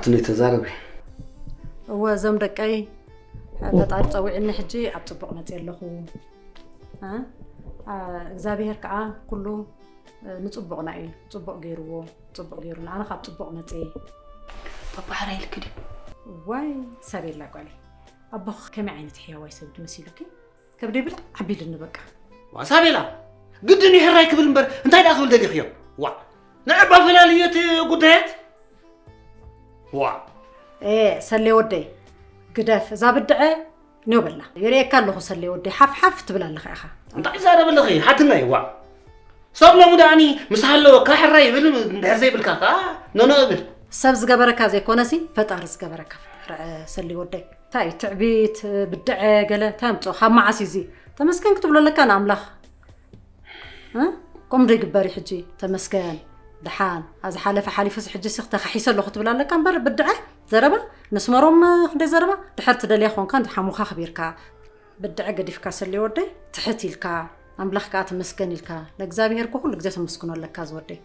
ትንይ ተዛረቢ። እወ፣ እዞም ደቀይ ፈጣሪ ጸዊዕኒ ሕጂ ኣብ ጽቡቕ መጽእ ኣለኹ። እ? ኣ፣ እግዚኣብሔር ከዓ ኩሉ እ፣ ንጽቡቕና እዩ። ጽቡቕ ገይርዎ፣ ጽቡቕ ገይሩና። ኣነ ካብ ጽቡቕ መጽእ። ባባ ሕራይ ኢልክ ድዩ? ዋይ፣ ሰብ የላ ጓለይ። ኣቦኽ ከመይ ዓይነት ሕያዋይ ሰብ ድመሲሉኪ? ከብደይ ብልዕ ኣቢልኒ በቃ። ዋ ሳቤላ፣ ግድን እዩ ሕራይ ክብል እምበር እንታይ ደኣ ክብል ደሊኽዮ? ዋ ንዕባ ፈላልዮ እቲ ጉዳያት። ዋ ኤ ሰሌ ወደይ፣ ግደፍ እዛ ብድዐ። ኔው በላ፣ የርእየካ ኣለኹ ሰሌ ወደይ፣ ሓፍ ሓፍ ትብል ኣለኻ ኢኻ። እንታይ ትዛረቢ ኣለኺ ሓትነይ? ዋ ሰብ ሎሚ ደኣኒ ምስ ሃለወካ ሕራይ ይብል፣ እንድሕር ዘይብልካ ከኣ ኖኖ እብል። ሰብ ዝገበረካ ዘይኮነሲ ፈጣሪ ዝገበረካ። ርዐ ሰሌ ወደይ፣ እንታይ ትዕቢት፣ ብድዐ፣ ገለ እንታይ ኣምፅኦ? ካብ መዓስ እዩ እዚ? ተመስገን ክትብሎ ኣለካ ንኣምላኽ። እ? ከምኡ ዶ ይግበር እዩ ሕጂ? ተመስገን ድሓን፣ ኣብ ዝሓለፈ ሓሊፉስ ሕጂ ሲ ተኻሒሰ ኣለኹ ትብል ኣለካ እምበር ብድዐ ዘረባ ነስመሮም ክንደይ ዘረባ ድሕር ትደልያ ኾንካ እንዲ ሓሙኻ ኣኽቢርካ ብድዐ ገዲፍካ ሰሌ ወደይ ትሕት ኢልካ ኣምላኽ ከዓ ተመስገን ኢልካ ንእግዚኣብሔር እኮ ኩሉ ግዜ ተመስግኖ ኣለካ ዝወደይ።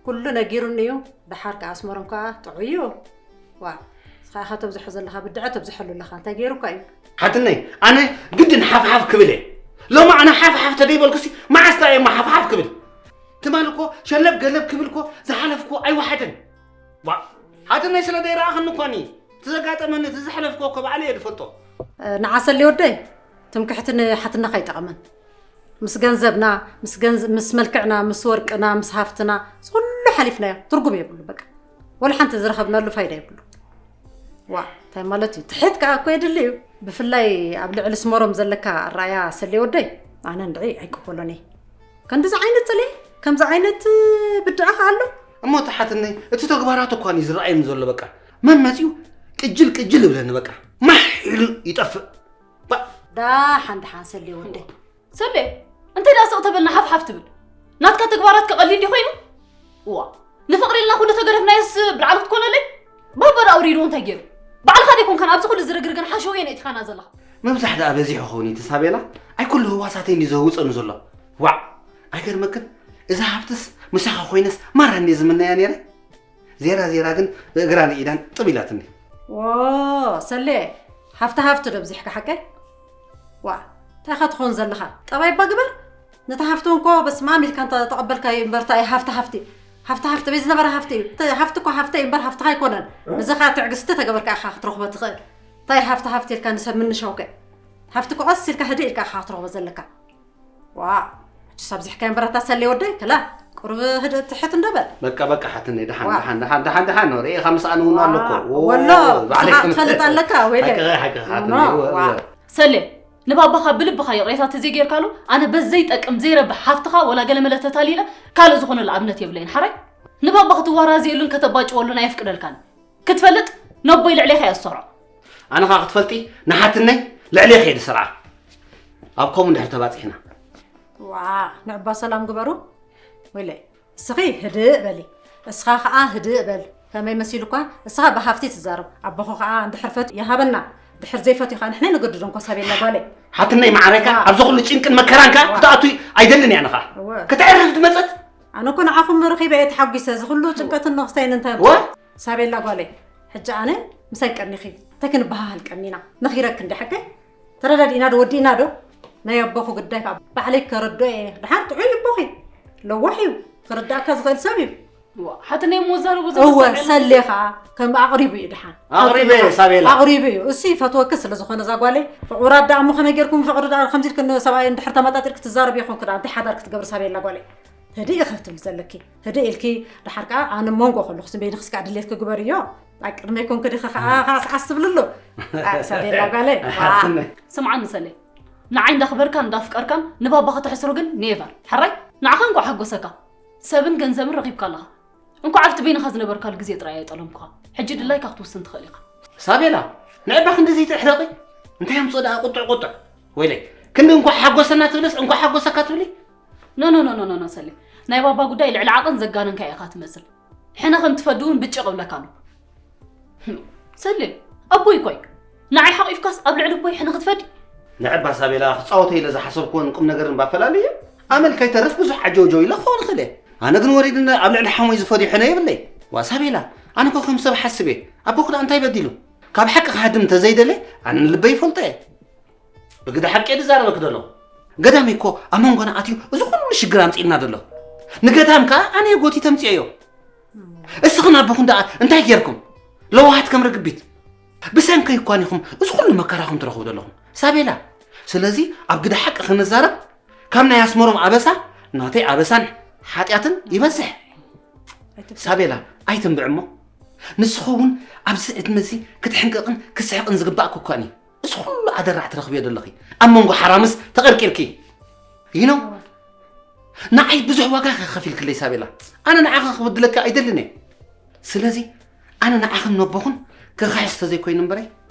ኩሉ ነጊሩኒ እዩ። ደሓር ከኣ ኣስመሮም ከኣ ጥዑይ እዩ። ዋ፣ ንስኻ ኢኻ ተብዝሖ ዘለኻ፣ ብድዐ ተብዝሐሉ ኣለኻ። እንታይ ገይሩካ እዩ? ሓትነይ፣ ኣነ ግድን ሓፍሓፍ ክብል እየ። ሎሚ ኣነ ሓፍሓፍ ተደይበልኩሲ መዓስ ደኣ እየ እሞ ሓፍሓፍ ክብል? ትማል እኮ ሸለብ ገለብ ክብል እኮ ዝሓለፍኩ ኣይወሓደን። ዋ፣ ሓትነይ ስለ ደይረኣኽኒ እኮ እኒ እቲ ዘጋጠመኒ እቲ ዘሕለፍኩ እኮ ባዕለይ እየ ዝፈልጦ። ንዓሰሌ ወደይ፣ ትምክሕቲ ንሓትነኻ ኣይጠቕምን። ምስ ገንዘብና፣ ምስ ገንዝ-፣ ምስ መልክዕና፣ ምስ ወርቅና፣ ምስ ሃፍትና፣ እዚ ኩሉ ሓሊፍናዮ። ትርጉም የብሉ በቃ። ወላ ሓንቲ ዝረኸብናሉ ፋይዳ የብሉ። ዋ፣ እንታይ ማለት እዩ? ትሕት ከኣ እኮ የድሊ እዩ። ብፍላይ ኣብ ልዕሊ ስመሮም ዘለካ ኣረኣያ ሰሌ ወደይ፣ ኣነ እንድዒ ኣይቅበሎን እየ። ከንድዚ ዓይነት ጽልኢ፣ ከምዚ ዓይነት ብድዐ ከኣ ኣሎ? እሞ ተሓትነይ፣ እቲ ተግባራቱ እኳ እዩ ዝረኣየኒ ዘሎ በቃ። መን መጺኡ ቅጅል ቅጅል ይብለኒ በቃ። ማሕ ኢሉ ይጠፍእ። ባ- ዳሓን ዳሓን ሰሌ ወደይ። ሰሌ እንታይ ደኣ ስቕ ተበልና ሓፍ ሓፍ ትብል? ናትካ ተግባራት ከቐሊ እንዲ ኮይኑ? እዋ ንፍቕሪ ኢልና ኩሉ ተገደፍናዮስ ብልዓል ክትኮነለይ? ባባ ደኣ ኣውሪድዎ እንታይ ገይሩ? ባዕልኻ ደይኮንካን ኣብዚ ኩሉ ዝርግርግን ሓሸውየን እቲኻና ዘለኻ። ምብዛሕ ደኣ በዚሑ ክኸውን እዩ እቲ ሳቤላ። ኣይ ኩሉ ህዋሳተይ እንዲ ዘህውፀኒ ዘሎ። ዋዕ ኣይገርመክን? እዛ ሃብትስ ምሳኻ ኮይነስ ማራ እንዲ ዝምነያ ነይረ። ዜራ ዜራ ግን ብእግራን ብኢዳን ጥብ ኢላትኒ። ዎ ሰሌ፣ ሃፍቲ ሃፍቲ ዶ ኣብዚሕካ ሓቀይ? ዋእ፣ እንታይ ኢኻ ትኸውን ዘለኻ? ጠባይ እባ ግበር። ነታ ሃፍቲ እንኮ በስመኣም ኢልካ እንተ ተቐበልካዮ እምበር እንታይ ሃፍቲ ሃፍቲ። ሃፍቲ ሃፍቲ በይ ዝነበረ ሃፍቲ እዩ። እቲ ሃፍቲ እኮ ሃፍቲ እዩ እምበር ሃፍትኻ ኣይኮነን። እዚ ኸኣ ትዕግስቲ ተገበርካ ኢኻ ክትረኽቦ ትኽእል። እንታይ ሃፍቲ ሃፍቲ ኢልካ ንሰብ ምንሻው ከ? ሃፍቲ እኮ ቀስ ኢልካ ህድእ ኢልካ ኢኻ ክትረኽቦ ዘለካ። ዋ፣ ሕጂ ሳብ ዝሕካይ እምበር ኣታ ሰሌ ወደይ፣ ከላ ቁሩብ ህድእ ትሕት እንዶ በል። በቃ በቃ ሓትነይ፣ ደሓን ዋ። ደሓን ደሓን ደሓን ደሓን ነው። ርኤኻ ምስኣን እውን ኣሎ እኮ። ዋ፣ ዎ፣ ወሎ፣ ባዕለይ ንስኻ ከም- ክትፈልጥ ኣለካ፣ ወይለ። ሓቅኻ፣ ሓቅኻ፣ ኖ፣ ሓትነይ፣ ዎ፣ ዋ። ዎ። ሰሌ፣ ንባባኻ ብልብኻ ይቕሬታ ተዘይጌርካሉ፣ ኣነ በዘይጠቅም ዘይረብሕ ሃፍትኻ ወላ ገለመለ ተታሊለ ካልእ ዝኾነሉ ኣብነት የብለይን። ሓራይ ንባባ ክትዋራዘየሉን ከተባጭወሉን ኣየፍቅደልካን። ክትፈልጥ ነቦይ ልዕሌኻ እየ ዝሰርዖ። ኣነ ኸኣ ክትፈልጢ ንሓትነይ ልዕሌኺ እየ ዝሰርዓ። ኣብ ከምኡ እንድሕር ተባጺሕና። ዋ ንዕባ ሰላም ግበሩ። ወይለይ እስኺ ህድእ በሊ። እስኻ ኸኣ ህድእ በል። ከመይ መሲሉኳ እስኻ ብሃፍቲ ትዛረብ። ኣቦኹ ኸኣ እንድሕር ፈትዩ ይሃበና። ድሕር ዘይፈትዩ ኸኣ ንሕና ነገድዶ እንኳ ሳቤላ ጓለይ። ሓትነይ መዓረይ ከኣ ኣብዚ ኩሉ ጭንቅን መከራን ከኣ ክትኣቱ ኣይደልን እየ ኣነ ኸኣ። እወ። ከተዕርፍ ዝመጸት ኣነ እኮ ንዓኹም ረኺበ እየ ተሓጒሰ። እዚ ኩሉ ጭንቀትን ነኽስታይን እንታይ ኣምጽኦ? ወ- ሳቤላ ጓለይ፣ ሕጂ ኣነ ምሳይ ቀኒኺ እንታይ ክንበሃሃል ቀኒና? ነኺረኪ እንዲ ሓቀይ? ተረዳዲእና ዶ ወዲእና ዶ? ናይ ኣቦኺ ጉዳይ ከኣ ባዕለይ ከረድኦ እየ። ደሓር ጥዑይ ኣቦኺ ለዋሕ እዩ። ክርድኣካ ዝኽእል ሰብ እዩ። ዋ፣ ሓትነይ እሞ ዛረቡ እወ፣ ዘመሰል ሰሌ ከኣ ከም ኣቕሪቡ እዩ ደሓን። ኣቕሪበ እየ፣ ሳቤላ። ኣቕሪቡ እዩ። እሱ ይፈትወኪ ስለ ዝኾነ እዛ ጓለይ፣ ፍቑራት ደኣ እሞ ከመይ ጌርኩም ፍቕሪ ደኣ ከምዚ ኢልክን ሰብኣይ እንድሕር ተመጣጢርኪ ትዛረቢ ኢኹንኪ ደኣ እንታይ ሓዳር ክትገብሪ ሳቤላ ጓለይ? ህድእ ኢኺ ክትብሊ ዘለኪ። ህድእ ኢልኪ፣ ደሓር ከኣ ኣነ መንጎ ከለኹ፣ ዝም በይልኺ እስከ ድሌትኪ ግበርዮ። ኣብ ቅድመይ ኮንኪ ዲኺ ከኣ ከኣስ ዓስ ትብልሉ? ኣይ፣ ሳቤላ ጓለይ። ዋ። ሓትነይ። ስምዓኒ ሰሌ፣ ንዓይ እንዳኽበርካን እንዳፍቀርካን ንባባኻ ተሕስሮ ግን ኔቨር። ሕራይ ንዓኻ እንኳዕ ሓጎሰካ። ሰብን ገንዘብን ረኺብካ ኣለኻ። እንኳዕ ኣብቲ በይንኻ ዝነበርካሉ ግዜ ጥራይ ኣይጠለምኩኻ። ሕጂ ድላይካ ክትውስን ትኽእል ኢኻ። ሳቤላ፣ ንዕባ ክንድዚ ትሕረቒ? እንታይ ኣምጽኦ ደኣ ቁጥዕ ቁጥዕ? ወይለይ፣ ክንዲ እንኳዕ ሓጎሰና ትብልስ እንኳዕ ሓጎሰካ ትብሊ? ኖ ኖ ኖ ኖ ኖ ሰሌ፣ ናይ ባባ ጉዳይ ልዕሊ ዓቐን ዘጋነንካዮ ኢኻ ትመስል። ሕነ ከም ትፈዲ እውን ብጭቕ እብለካ ኣሎ። ሰሌ፣ ኣቦይ እኮ እዩ። ንዓይ ሓቒፍካስ ኣብ ልዕሊ ኣቦይ ሕነ ክትፈዲ? ንዕባ ሳቤላ ክጻወቶ ኢለ ዝሓሰብኩዎን ቁም ነገርን ባፈላልየ ኣመል ከይተርፍ ብዙሕ ዓጀውጀው ኢለ ክኸውን እኽእል እየ። ኣነ ግን ወሪድኒ ኣብ ልዕሊ ሓሞይ ዝፈድዮ ሕነ የብለይ። ዋ ሳቤላ፣ ኣነ እኮ ከም ሰብ ሓስብ እየ። ኣቦኹ ደኣ እንታይ በዲሉ? ካብ ሓቂ ክሃድም እንተዘይደለ ኣነ ንልበይ ይፈልጦ እየ። ብግደ ሓቂ እየ ዝዛረበኪ ዘለኹ። ገዳም እኮ ኣብ መንጎና ኣትዩ እዚ ኩሉ ሽግር ኣምጺእልና ዘሎ። ንገዳም ከኣ ኣነ እየ ጎቲተ ኣምጺኤዮ። እስኽን ኣቦኹም ደኣ እንታይ ጌርኩም? ለዋሃት ከም ርግቢት። ብሰንከይ እኳን ኢኹም እዚ ኩሉ መከራኹም ትረኽቡ ዘለኹም። ሳቤላ፣ ስለዚ ኣብ ግደ ሓቂ ክንዛረብ ካብ ናይ ኣስመሮም ኣበሳ ናተይ ኣበሳን ሓጢኣትን ይበዝሕ። ሳቤላ፣ ኣይትንብዕ እሞ። ንስኺ እውን ኣብዚ ዕድመ እዚ ክትሕንቅቕን ክትስሕቕን ዝግባእኪ እኳን እዩ። እዚ ኩሉ ኣደራዕ ትረኽብዮ ዘለኺ ኣብ መንጎ ሓራምስ ተቐርቂርኪ። ይኖ ንዓይ ብዙሕ ዋጋ ከኸፊልክለይ ሳቤላ። ኣነ ንዓኺ ክብድለኪ ኣይደልን እየ። ስለዚ ኣነ ንዓኽን ነቦኽን ክኽሕስ ተዘይኮይኑ እምበረይ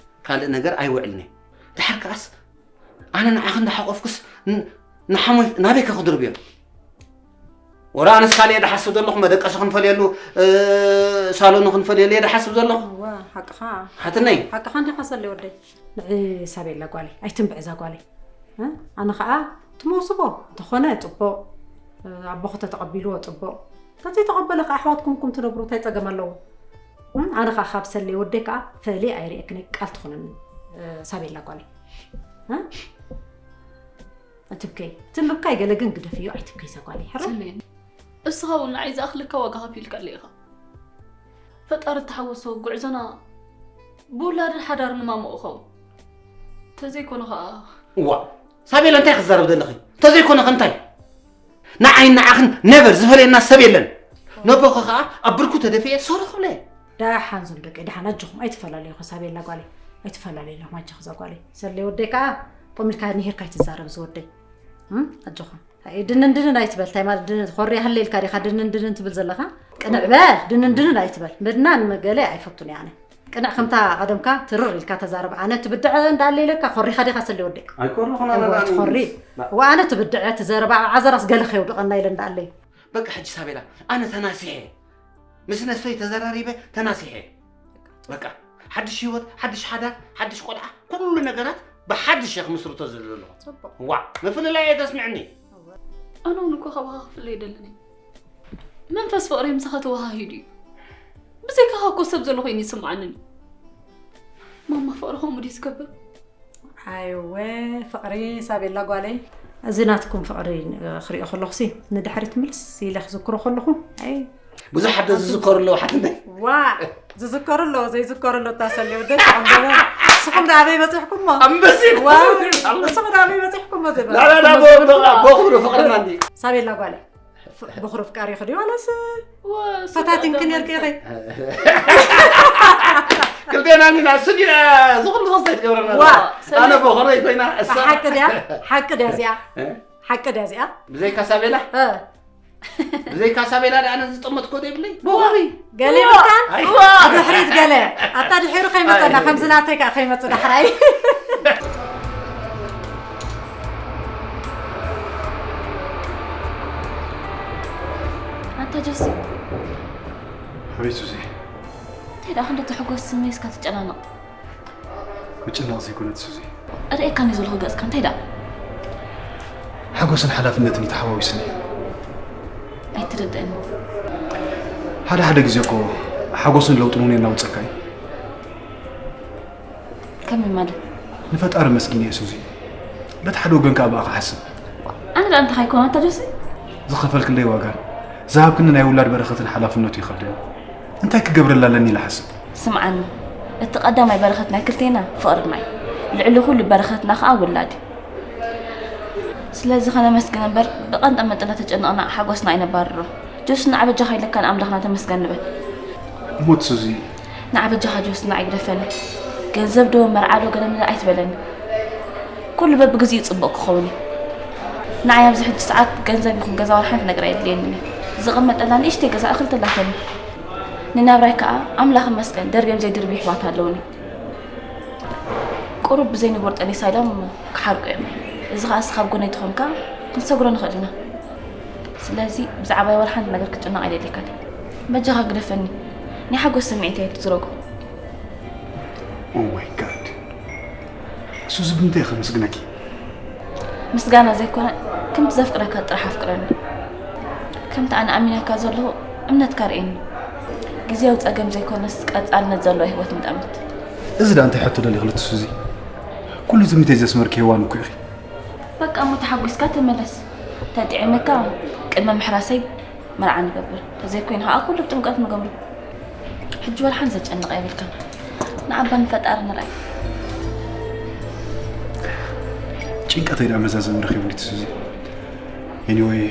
ካልእ ነገር ኣይውዕልን እየ። ድሓር ከኣስ ኣነ ንዓኺ እንዳሓቆፍኩስ ን-፣ ንሓሞይ ናበይ ከ ክድርብዮ? ወረ ኣነስ ካልእ እየ ድሓስብ ዘለኹ፣ መደቀሲ ክንፈልየሉ፣ እ፣ ሳሎን ክንፈልየሉ እየ ድሓስብ ዘለኹ። እዋ፣ ሓቅኻ። ሓትነይ። ሓቅኻ እንዲኻ ሰሌ ወደይ። ንዒ ሳቤላ ጓለይ፣ ኣይትንብዕ እዛ ጓለይ። እ? ኣነ ኸኣ እቲ መውስቦ እንተኾነ ጽቡቕ፣ እ፣ ኣቦኹ ተተቐቢልዎ ጽቡቕ። እንተዘይተቐበለ ኸኣ ኣሕዋትኩም እኩም ትነብሩ፣ እንታይ ጸገም ኣለዎ? እ? ኣነ ኸኣ ካብ ሰሌ ወደይ ከኣ ፈልየ ኣይርእየክን እየ፣ ቃል ትኹነኒ፣ እ፣ ሳቤላ ጓለይ። እ? እትብከይ፣ እቲ ምብካይ ገለ ግን ግደፍዮ፣ ኣይትብከይ እዛ ጓለይ። ሕራይ? ሰሌ፣ እስኻ እውን ንዓይ ዝኣኽለካ ዋጋ ከፊልካለይ ኢኻ። ፈጣሪ እተሓወሶ ጉዕዞና ብውላድን ሓዳርን ማሞ እኸውን። ተዘይኮነ ኸኣ እዋ፣ ሳቤላ እንታይ ክትዛረብ ዘለኺ? ተዘይኮነ ከ እንታይ? ንዓይን ንዓኽን ነበር ዝፈለየና ሰብ የለን። ነቦኸ ኸኣ ኣብ ብርኩ ተደፊኤ ሶሪ ክብለ። ደሓን ዞም ደቀይ፣ ደሓን ኣጆኹም፣ ኣይትፈላለዩ ኢኹም ሳቤላ ጓለይ፣ ኣይትፈላለዩ ኢኹም ኣጆኺ እዛ ጓለይ። ሰሌ ወደይ ከኣ ቆም ኢልካ ንሂርካ ኣይትዛረብ ዝወደይ። እም፣ ኣጆኻ። ኣይ፣ ድንን ድንን ኣይትበል። እንታይ ማለት ድንን? ኾሪ ሃለ ኢልካ ዲኻ ድንን ድንን ትብል ዘለኻ? ቅንዕ በል፣ ድንን ድንን ኣይትበል። ምድናን ገለ ኣይፈቱን እየ ኣነ። ቅንዕ ከምታ ቀደምካ ትርር ኢልካ ተዛረብ። ኣነ ትብድዐ እንዳኣለ ኢለካ፣ ኮሪኻ ዲኻ ሰሌ ወደይ? ኣይኮርኹን ኣነ እዋ፣ ደኣ ትኾሪ። ንስ-፣ ላ። እዋ፣ ኣነ ትብድዐ፣ ትዘረባ፣ ዓዘራስ ገለ ከየውድቐና ኢለ እንዳኣለይ። በቃ ሕጂ ሳቤላ፣ ኣነ ተናሲሐ። ምስ ነፍሰይ ተዘራሪበ ተናሲሐ። በቃ ሓድሽ ህይወት፣ ሓድሽ ሓዳር፣ ሓድሽ ቆልዓ፣ ኩሉ ነገራት ብሓድሽ እየ ክምስርቶ ዝደሊ ዘለኹ። ጽቡቕ። ዋዕ፣ ምፍልላይ እየ ተስምዕኒ። ኣነ እውን እኮ ካባኻ ክፍለ ኣይደልን እየ። መንፈስ ፍቕረይ ምሳኻ ተወሃሂዱ እዩ። ብዘይካኻ እኮ ሰብ ዘሎ ኮይኑ ይስምዓንን እዩ። ማማ ፍቕሪ ከምኡ ድዩ ዝገብር? ኣይወ፣ ፍቕሪ ሳቤላ ጓለይ። እዚ ናትኩም ፍቕሪ ክሪኦ ከለኹሲ ንድሕሪት ምልስ ኢለ ክዝክሮ ከለኹ፣ ኣይ። ብዙሓት ዶ ዝዝከሩ ኣለዉ ሓትነይ? ዋ፣ ዝዝከሩ ኣለዉ፣ ዘይዝከሩ ኣለዉ፣ እታ ሰሌ ወደይ፣ ንስኹም ደኣ ኣበይ በጺሕኩሞ? ኣንበሲት ዋ፣ ኣንበሲት። ንስኹም ደኣ ኣበይ በጺሕኩሞ? ዘበ-፣ ላ፣ ላ፣ ላ፣ ኣንበሲት። ቦ-፣ ቦ-፣ ቦኽሩ ፍቕርና እንዲ። ሳቤላ ጓለይ። ፍ-፣ ብኽሪ ፍቃሪ ክዲ ዋላስ ወ-፣ ፈታቲንኪ ስጋ ነርኪ ኢኺ? ክልቴና እንዲና፣ እሱ እንዲና፣ እዚ ኩሉ ክስታይ ትገብረና ዋ፣ ዘላ። ኣነ ሰሌ-፣ ቦኽረይ ኮይና፣ እሳ ብሓቂ ድያ? ሓቂ ድያ እዚኣ? እ? ሓቂ ድያ እዚኣ? ብዘይካ ሳቤላ? እ። ብዘይካ ሳቤላ ደኣ ኣነ ዝጠመትኮ ዘይብለይ? ቦኽሪ። ገለ ዋ! ይብልካን? ኣይ። ዋ! ድሕሪት ገለ። ኣታ ድሒሩ ከይመጸና፣ ኣይ። ከምዚ ናተይ ከኣ ከይመጽእ ዳሕራይ። ኣንታ ጆሲ። ኣቤት ሱዚ። እንታይ ደኣ ክንዲ እቲ ሕጎስ ስመይስካ ትጨናነቕ? ምጭናቕ ዘይኮነ እቲ ሱዚ። እርእየካኒ ዘለኹ ገጽካ እንታይ ደኣ? ሓጎስን ሓላፍነትን እዩ ተሓዋዊስኒ። ኣይትርድእኒ። ሓደ ሓደ ግዜ እኮ ሓጎስን ለውጥን እውን የናውጸካ እዩ። ከመይ ማለት? ንፈጣሪ ኣመስጊነ እየ ሱዚ። በቲ ሓደ ወገን ከኣ ብኣኻ እሓስብ። ኣነ ደኣ እንታይ ኣይኮነ ኣታ ጆሲ? ዝኸፈልክለይ ዋጋን ዝሃብክኒ ናይ ውላድ በረኸትን ሓላፍነቱ ይኸብደኒ። እንታይ ክገብረላ ኣለኒ ኢለ እሓስብ። ስምዓኒ፣ እቲ ቀዳማይ በረኸት ናይ ክልቴና ፍቕርና እዩ። ልዕሊ ኩሉ በረኸትና ከኣ ውላድ እዩ። ስለዚ ከነመስግን እምበር ብቐንጠ መጠን እናተጨነቕና ሓጎስና ኣይነባርሮ። ጆሲ ንዓ በጃኻ ኢለካ ንኣምላኽና ተመስገን ንበል። እሞ እቲ ሱዚ ንዓ በጃኻ ጆሲ ንዓ ኣይግደፈኒ። ገንዘብ ዶ መርዓ ዶ ገለ መለ ኣይትበለኒ። ኩሉ በብግዚኡ ጽቡቕ ክኸውን እዩ። ንዓይ ኣብዚ ሕጂ ሰዓት ገንዘብ ይኹን ገዛ ዋላ ሓንቲ ነገር ኣየድልየንን እዩ። ዝቕመጠላ ንእሽተይ ገዛ እኽልቲ ኣላትኒ። ንናብራይ ከኣ ኣምላኽ ይመስገን ደርብዮም ዘይድርብዩ ኣሕዋት ኣለውኒ። ቁሩብ ብዘይ ንቡር ጠኒሳ ኢሎም ክሓርቁ እዮም። እዚ ከኣ እስኻ ኣብ ጎነይ ተኾንካ ክንሰግሮ ንኽእል ኢና። ስለዚ ብዛዕባይ ዋላ ሓንቲ ነገር ክትጭነቕ ኣይደልየካን። በጃኻ ግደፈኒ። ናይ ሓጎስ ስምዒት እየ ትዝረጎ። Oh my God። ሱዚ ብምንታይ ከመስግነኪ? ምስጋና ዘይኮነ፣ ከምቲ ዘፍቅረካ ጥራሕ ኣፍቅረኒ። ከምቲ ኣነ ኣሚነካ ዘለኹ እምነትካ ርእየኒ። ግዜያዊ ጸገም ዘይኮነስ ቀጻልነት ዘለዎ ህይወት ንጠምት። እዚ ደኣ እንታይ ሕቶ ደሊኺ ክልተ ሱዚ? ኩሉ ትምኒተይ ዘስመርኪ ሄዋን እኮ ኢኺ። በቃ እሞ ተሓጒስካ ተመለስ። ተጥዒምካ ቅድሚ ምሕራሰይ መርዓ ንገብር። ተዘይኮይኑ ከዓ ኩሉ ብጥምቀት ንገብሮ። ሕጂ ወላ ሓንቲ ዘጨንቕ የብልካን። ንዓባን ፈጣሪ ንርኣይ። ጭንቀተይ ደኣ መዛዘሚ ረኺቡ ክልተ ሱዚ። ኤኒወይ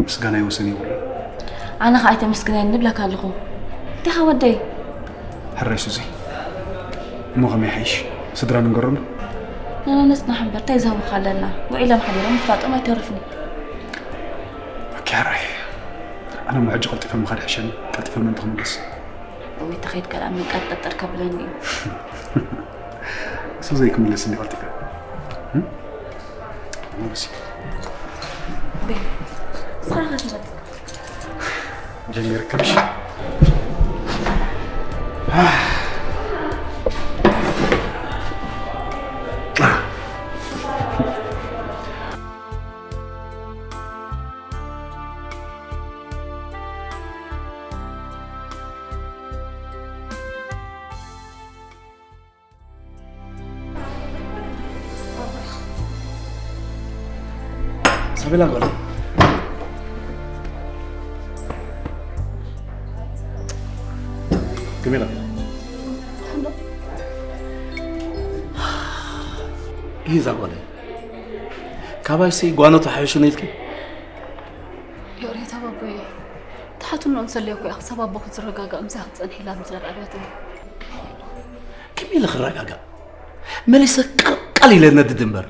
ምስጋናይ ወሰን የብሉን። ኣነ ከዓ ኣይተመስግነኒ ንብለካ ኣለኹ። እንዲኻ ወደይ? ሕራይ ሱዚ። እሞ ከመይ ሓይሽ? ስድራ ንንገሮም? ንነጽናሕ እምበር እንታይ ዝህቡኻ ኣለና? ውዒሎም ሓዲሮም ምፍላጦም ኣይተርፍን። ኦኬ ሕራይ። ኣነ እሞ ሕጂ ቀልጢፈ ምኻድ ይሕሸኒ። ቀልጢፈ ምእንቲ ክምለስ። እውይ ተኸይድ ካልኣ መንቀጥቀጠር ከብለኒ እዩ። ሱዘይ ክምለስ እንዲ ቀልጢፈ። እም? ንጉሲ። ቤ፣ ስራኻ ትመጽእ። ጀሚርክምሽ? ሳቤላ ጓል። ከመይ ኢላ? ይህ እዛ ጓል። ካባይሲ ጓኖት ሓይሹ ነው ኢልኪ? ይቕሬታ ባቦየ፣ ተሓትኖ እንሰለዮ እኮ እያ ክሳብ ኣቦ ክትረጋጋእ ምሳኻ ክጸንሕ ኢላ ምስ ደርኣልያትኒ። ከመይ ኢለ ክረጋጋእ? መሊሰ ቃልቃል ኢለ ነድድ እምበር።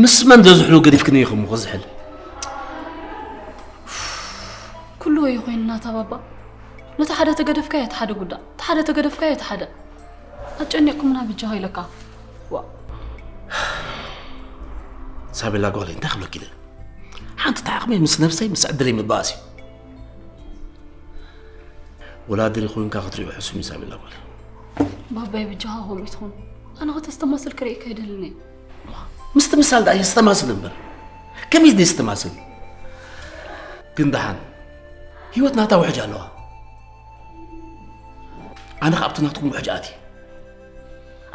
ምስ መን ዘዝሕሉ ገዲፍክኒ ኢኹም እኮ ዝሕል? ኩሉ ወይ ኮይኑ ናታ ባባ። ነቲ ሓደ ተገደፍካዮ እቲ ሓደ ጉዳእ፣ እቲ ሓደ ተገደፍካዮ እቲ ሓደ። ኣጨኒቕኩምና ብጃኻ ኢለካ። ዋ። ሳቤላ ጓለይ፣ እንታይ ክብለኪ ኢለ? ሓንቲ ተዓቕመይ ምስ ነብሰይ፣ ምስ ዕድለይ ምባኣስ እዩ። ወላ ድሪ ኮይንካ ክትሪኦ ሕሱም እዩ ሳቤላ ጓለይ። ባባይ ብጃኻ ከምኡ ትኹን። ኣነ ከተስተማስል ክርእየካ ኣይደልን እየ። ምስ ትምሳል ደኣ የስተማስል እምበር። ከመይ የስተማስል? ግን ደሓን ህይወት ናታ ውሕጅ ኣለዋ። ኣነ ካብቲ ናትኩም ውሕጅ ኣትየ።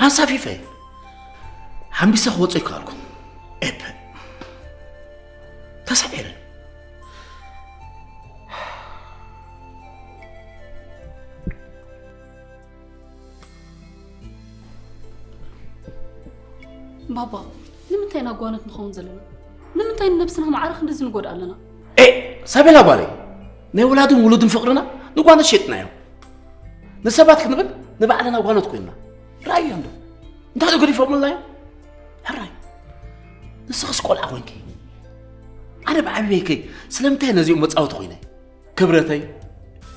ኣንሳፊፈ። ሓምቢሰ ክወጾ ኣይከኣልኩን። ኤፐ። ተሳዒረ። ባባ፣ ንምንታይ ኢና ጓኖት ንኸውን ዘለና? ንምንታይ ንነብስና ማዕረ ክንድዚ ንጎድእ ኣለና? ኤ፣ ሳቤላ ጓለይ፣ ናይ ወላድን ውሉድን ፍቕርና ንጓኖት ሸጥናዮ። ንሰባት ክንብል ንባዕልና ጓኖት ኮይንና። ረኣዮም ዶ? እንታይ ዶ ገዲፎምልና እዮም? ሕራይ። ንስኽስ ቆልዓ ኮይንኪ። ኣነ ብዓብየይከይ ስለምንታይ ነዚኦም መጻወቲ ኮይነ? ክብረተይ፣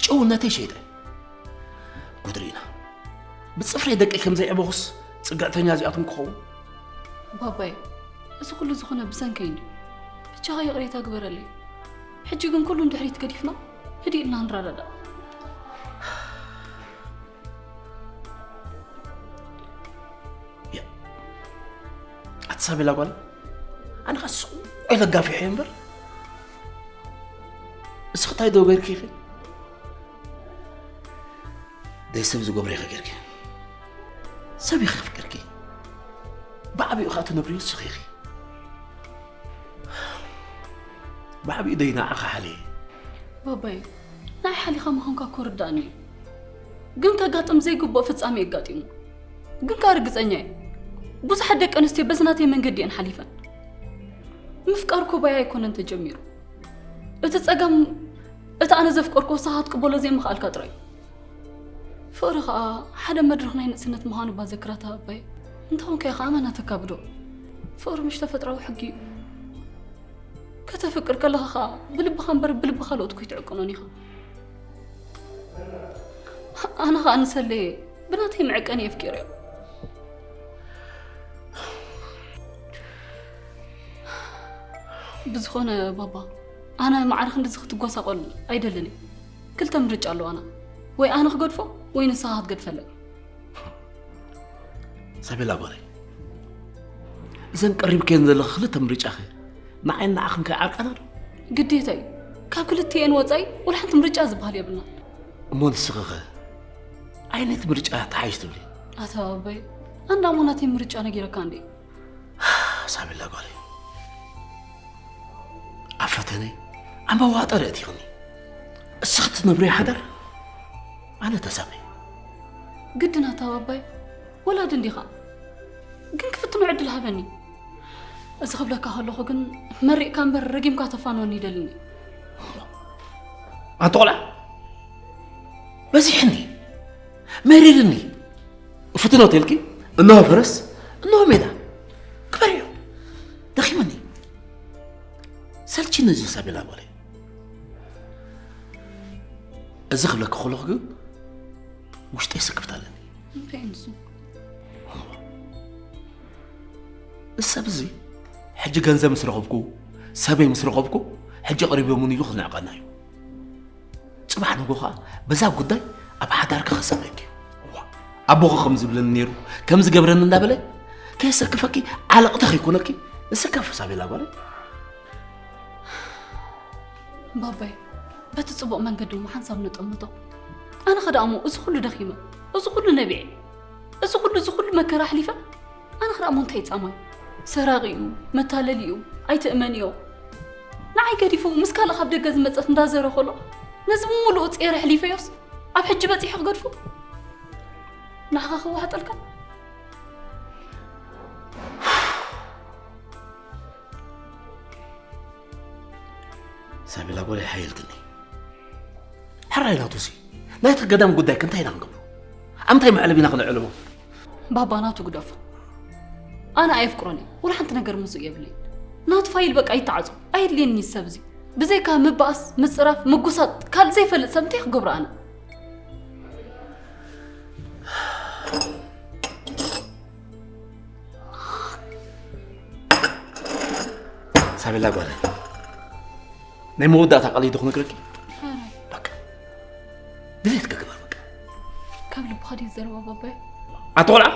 ጭውነተይ ሸይጠ። ጉድ ርኢና። ብጽፍረይ ደቀይ ከም ዘይዕበኹስ ጽግዕተኛ እዚኣቶም ክኸውን? ባባይ፣ እዚ ኩሉ ዝኾነ ብሰንከይ እንድዩ። ብቻኻ ይቕሬታ ግበረለይ። ሕጂ ግን ኩሉ ንድሕሪት ገዲፍና ህድእ ኢልና ንረዳዳእ። ያ፣ ኣቲ ሳቤላ ጓል፣ ኣነ ኸኣ ስቕ ኢለ ጋፊሐ እምበር። እስኺ እንታይ ዶ ገይርኪ ኢኺ? ደይ ሰብ ዝገብሮ ኢኺ ገይርኪ። ሰብ ኢኺ ኣፍቂርኪ። ብዓቢኡ ኸኣ ትነብርዮ እስኺ ኢኺ። ብዓቢኡ ደይ ንዓኻ ሓልየ። ባባይ፣ ንዓይ ሓሊኻ ምዃንካ እኮ ርዳእኒ እዩ። ግን ከጋጥም ዘይግብኦ ፍጻሜ እዩ ኣጋጢሙ። ግን ከኣ ርግጸኛ እየ። ብዙሓት ደቂ ኣንስትዮ በዚ ናተይ መንገዲ እየን ሓሊፈን። ምፍቃር እኮ ባያ ኣይኮነን ተጀሚሩ። እቲ ጸገም፣ እቲ ኣነ ዘፍቀርኩ ንስኻ ክትቅበሎ ዘይምኽኣልካ ጥራይ እዩ። ፍቕሪ ኸኣ ሓደ መድረኽ ናይ ንእስነት ምዃኑ እባ ዘክራ እታ ኣባይ። እንተኾንካዮ ኸኣ መን ኣተካብዶ? ፍቕሪ ምሽ ተፈጥራዊ ሕጊ እዩ። ከተፍቅር ከለኻ ኸኣ ብልብኻ እምበር ብልቢ ካልኦት እኮ ኣይትዕቅኖን ኢኻ። ኣነ ኸኣ ንሰለየ ብናተይ መዕቀኒ የፍቂረዮ። ብዝኾነ ባባ፣ ኣነ ማዕረ ክንድዚ ክትጎሳቆል ኣይደልን እየ። ክልተ ምርጫ ኣለዋና። ወይ ኣነ ክገድፎ፣ ወይ ንስኻ ክትገድፈለይ። ሳቤላ ጓለይ፣ እዘን ቀሪብክየን ዘለኺ ክልተ ምርጫኸ ንዓይን ንዓኽን ከይዓርቀና ዶ? ግዴታ እዩ። ካብ ክልቲኤን ወጻኢ ወላ ሓንቲ ምርጫ ዝበሃል የብልናን። እሞ ንስኺ ኸ ዓይነት ምርጫ ተሓይሽ ትብሊ? ኣታ ኣቦይ፣ ኣንዳ እሞ ናተይ ምርጫ ነጊረካ እንዴ? ሳቤላ ጓለይ፣ ኣብ ፈተነይ ኣብ መዋጠሪ እቲኽኒ። እስኺ ትነብርዮ ሓዳር ኣነ ተሳመይ። ግድን ኣታ ኣቦይ፣ ወላዲ እንዲኻ። ግን ክፍትኖ ዕድል ሃበኒ። እዚ ክብለካ ከለኹ ግን መሪቕካ እምበር ረጊምካ ተፋንወኒ ይደልኒ። ኣንቲ ቆልዓ፣ በዚሕኒ፣ መሪርኒ። ፍትኖ ተልኪ፣ እነሆ ፈረስ፣ እነሆ ሜዳ። ክበርዮ፣ ደኺመኒ። ሰልችኒ እዚ ሳቤላ ጓለይ። እዚ ክብለኪ ከለኹ ግን ውሽጠይ ስክፍታ ኣለኒ። እንታይ ንሱ? እዚ ሰብ እዚ ሕጂ ገንዘብ ምስ ረኸብኩ፣ ሰበይ ምስ ረኸብኩ፣ ሕጂ ቀሪቦምኒ ኢሉ ክንዕቀና እዩ። ጽባሕ ንጎ ኸኣ በዛ ጉዳይ ኣብ ሓዳርኪ ክሰበኪ እዩ። እዋ፣ ኣቦኺ ከም ዝብለኒ ነይሩ፣ ከም ዝገብረኒ እንዳበለ ከየሰክፈኪ ዓለቕቲ ከይኮነኪ ንስከፍ ሳቤላ ጓለይ። ባባይ፣ በቲ ጽቡቕ መንገዲ እሞ ሓንሳብ ነጠምቶ። ኣነ ኸ ደኣ እሞ እዚ ኹሉ ደኺመ፣ እዚ ኹሉ ነቢዐ፣ እዚ ኹሉ፣ እዚ ኹሉ መከራ ኣሕሊፈ፣ ኣነ ኸ ደኣ እሞ እንታይ ይጻማይ? ሰራቒ እዩ፣ መታለሊ እዩ፣ ኣይትእመንዮ። ንዓይ ገዲፉ ምስ ካልእ ካብ ደገ ዝመጸት እንዳዘረ ከሎ፣ ነዚ ብምሉኡ ጼረ ኣሕሊፈዮስ፣ ኣብ ሕጂ በጺሑ ክገድፎ? ንዓኻ ከዋሕጠልካ? ሳቤላ ጓለይ ሓየልትኒ። ሕራይ ናቱሲ፣ ናይቲ ገዳም ጉዳይ ከ እንታይ ኢና ክንገብሮ? ኣብ ምንታይ መዕለቢ ኢና ክነዕልቦ? ባባ ናቱ ግደፎ። ኣነ ኣየፍቅሮን እየ። ወላ ሓንቲ ነገር ምስኡ የብለይ። ናቱ ፋይል በቃ ይተዓጾ። ኣየድልየኒ ሰብ እዚ። ብዘይካ ምባኣስ፣ ምጽራፍ፣ ምጉሳጥ፣ ካልእ ዘይፈልጥ ሰብ እንታይ ክገብሮ ኣነ? ሳቤላ ጓለይ፣ ናይ መወዳእታ ቃለይ ዶ ክነግረኪ? ሓራይ። በቃ፣ ድሌትኪ ግበር በቃ። ካብ ልብኻ ድዩ ዘረባ ባባይ? ኣቲ ቆልዓ፣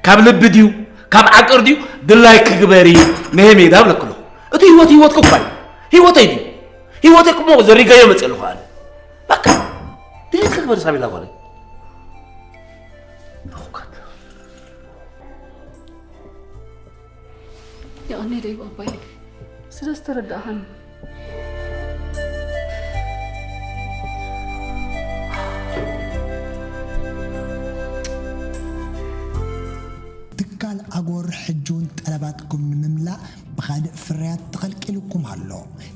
ካብ ልቢ ድዩ፣ ካብ ዓቀር ድዩ፣ ድላይኪ ግበሪ። ነሄ ሜዳ እብለኪ ኣለኹ። እቲ ህይወት ህይወትኪ እኳ እዩ። ህይወተይ ድዩ? ህይወተይ እኮ ዘሪገዮ መፅእ ኣለኹ ኣነ። በቃ፣ ድሌትኪ ግበሪ ሳቤላ ጓለይ። ኣኹካት። የቐንየለይ ባባይ፣ ስለ ዝተረዳእኻኒ። ትካል ኣጎር ሕጂ እውን ጠለባትኩም ንምምላእ ብኻልእ ፍርያት ተቐልቂሉኩም ኣሎ።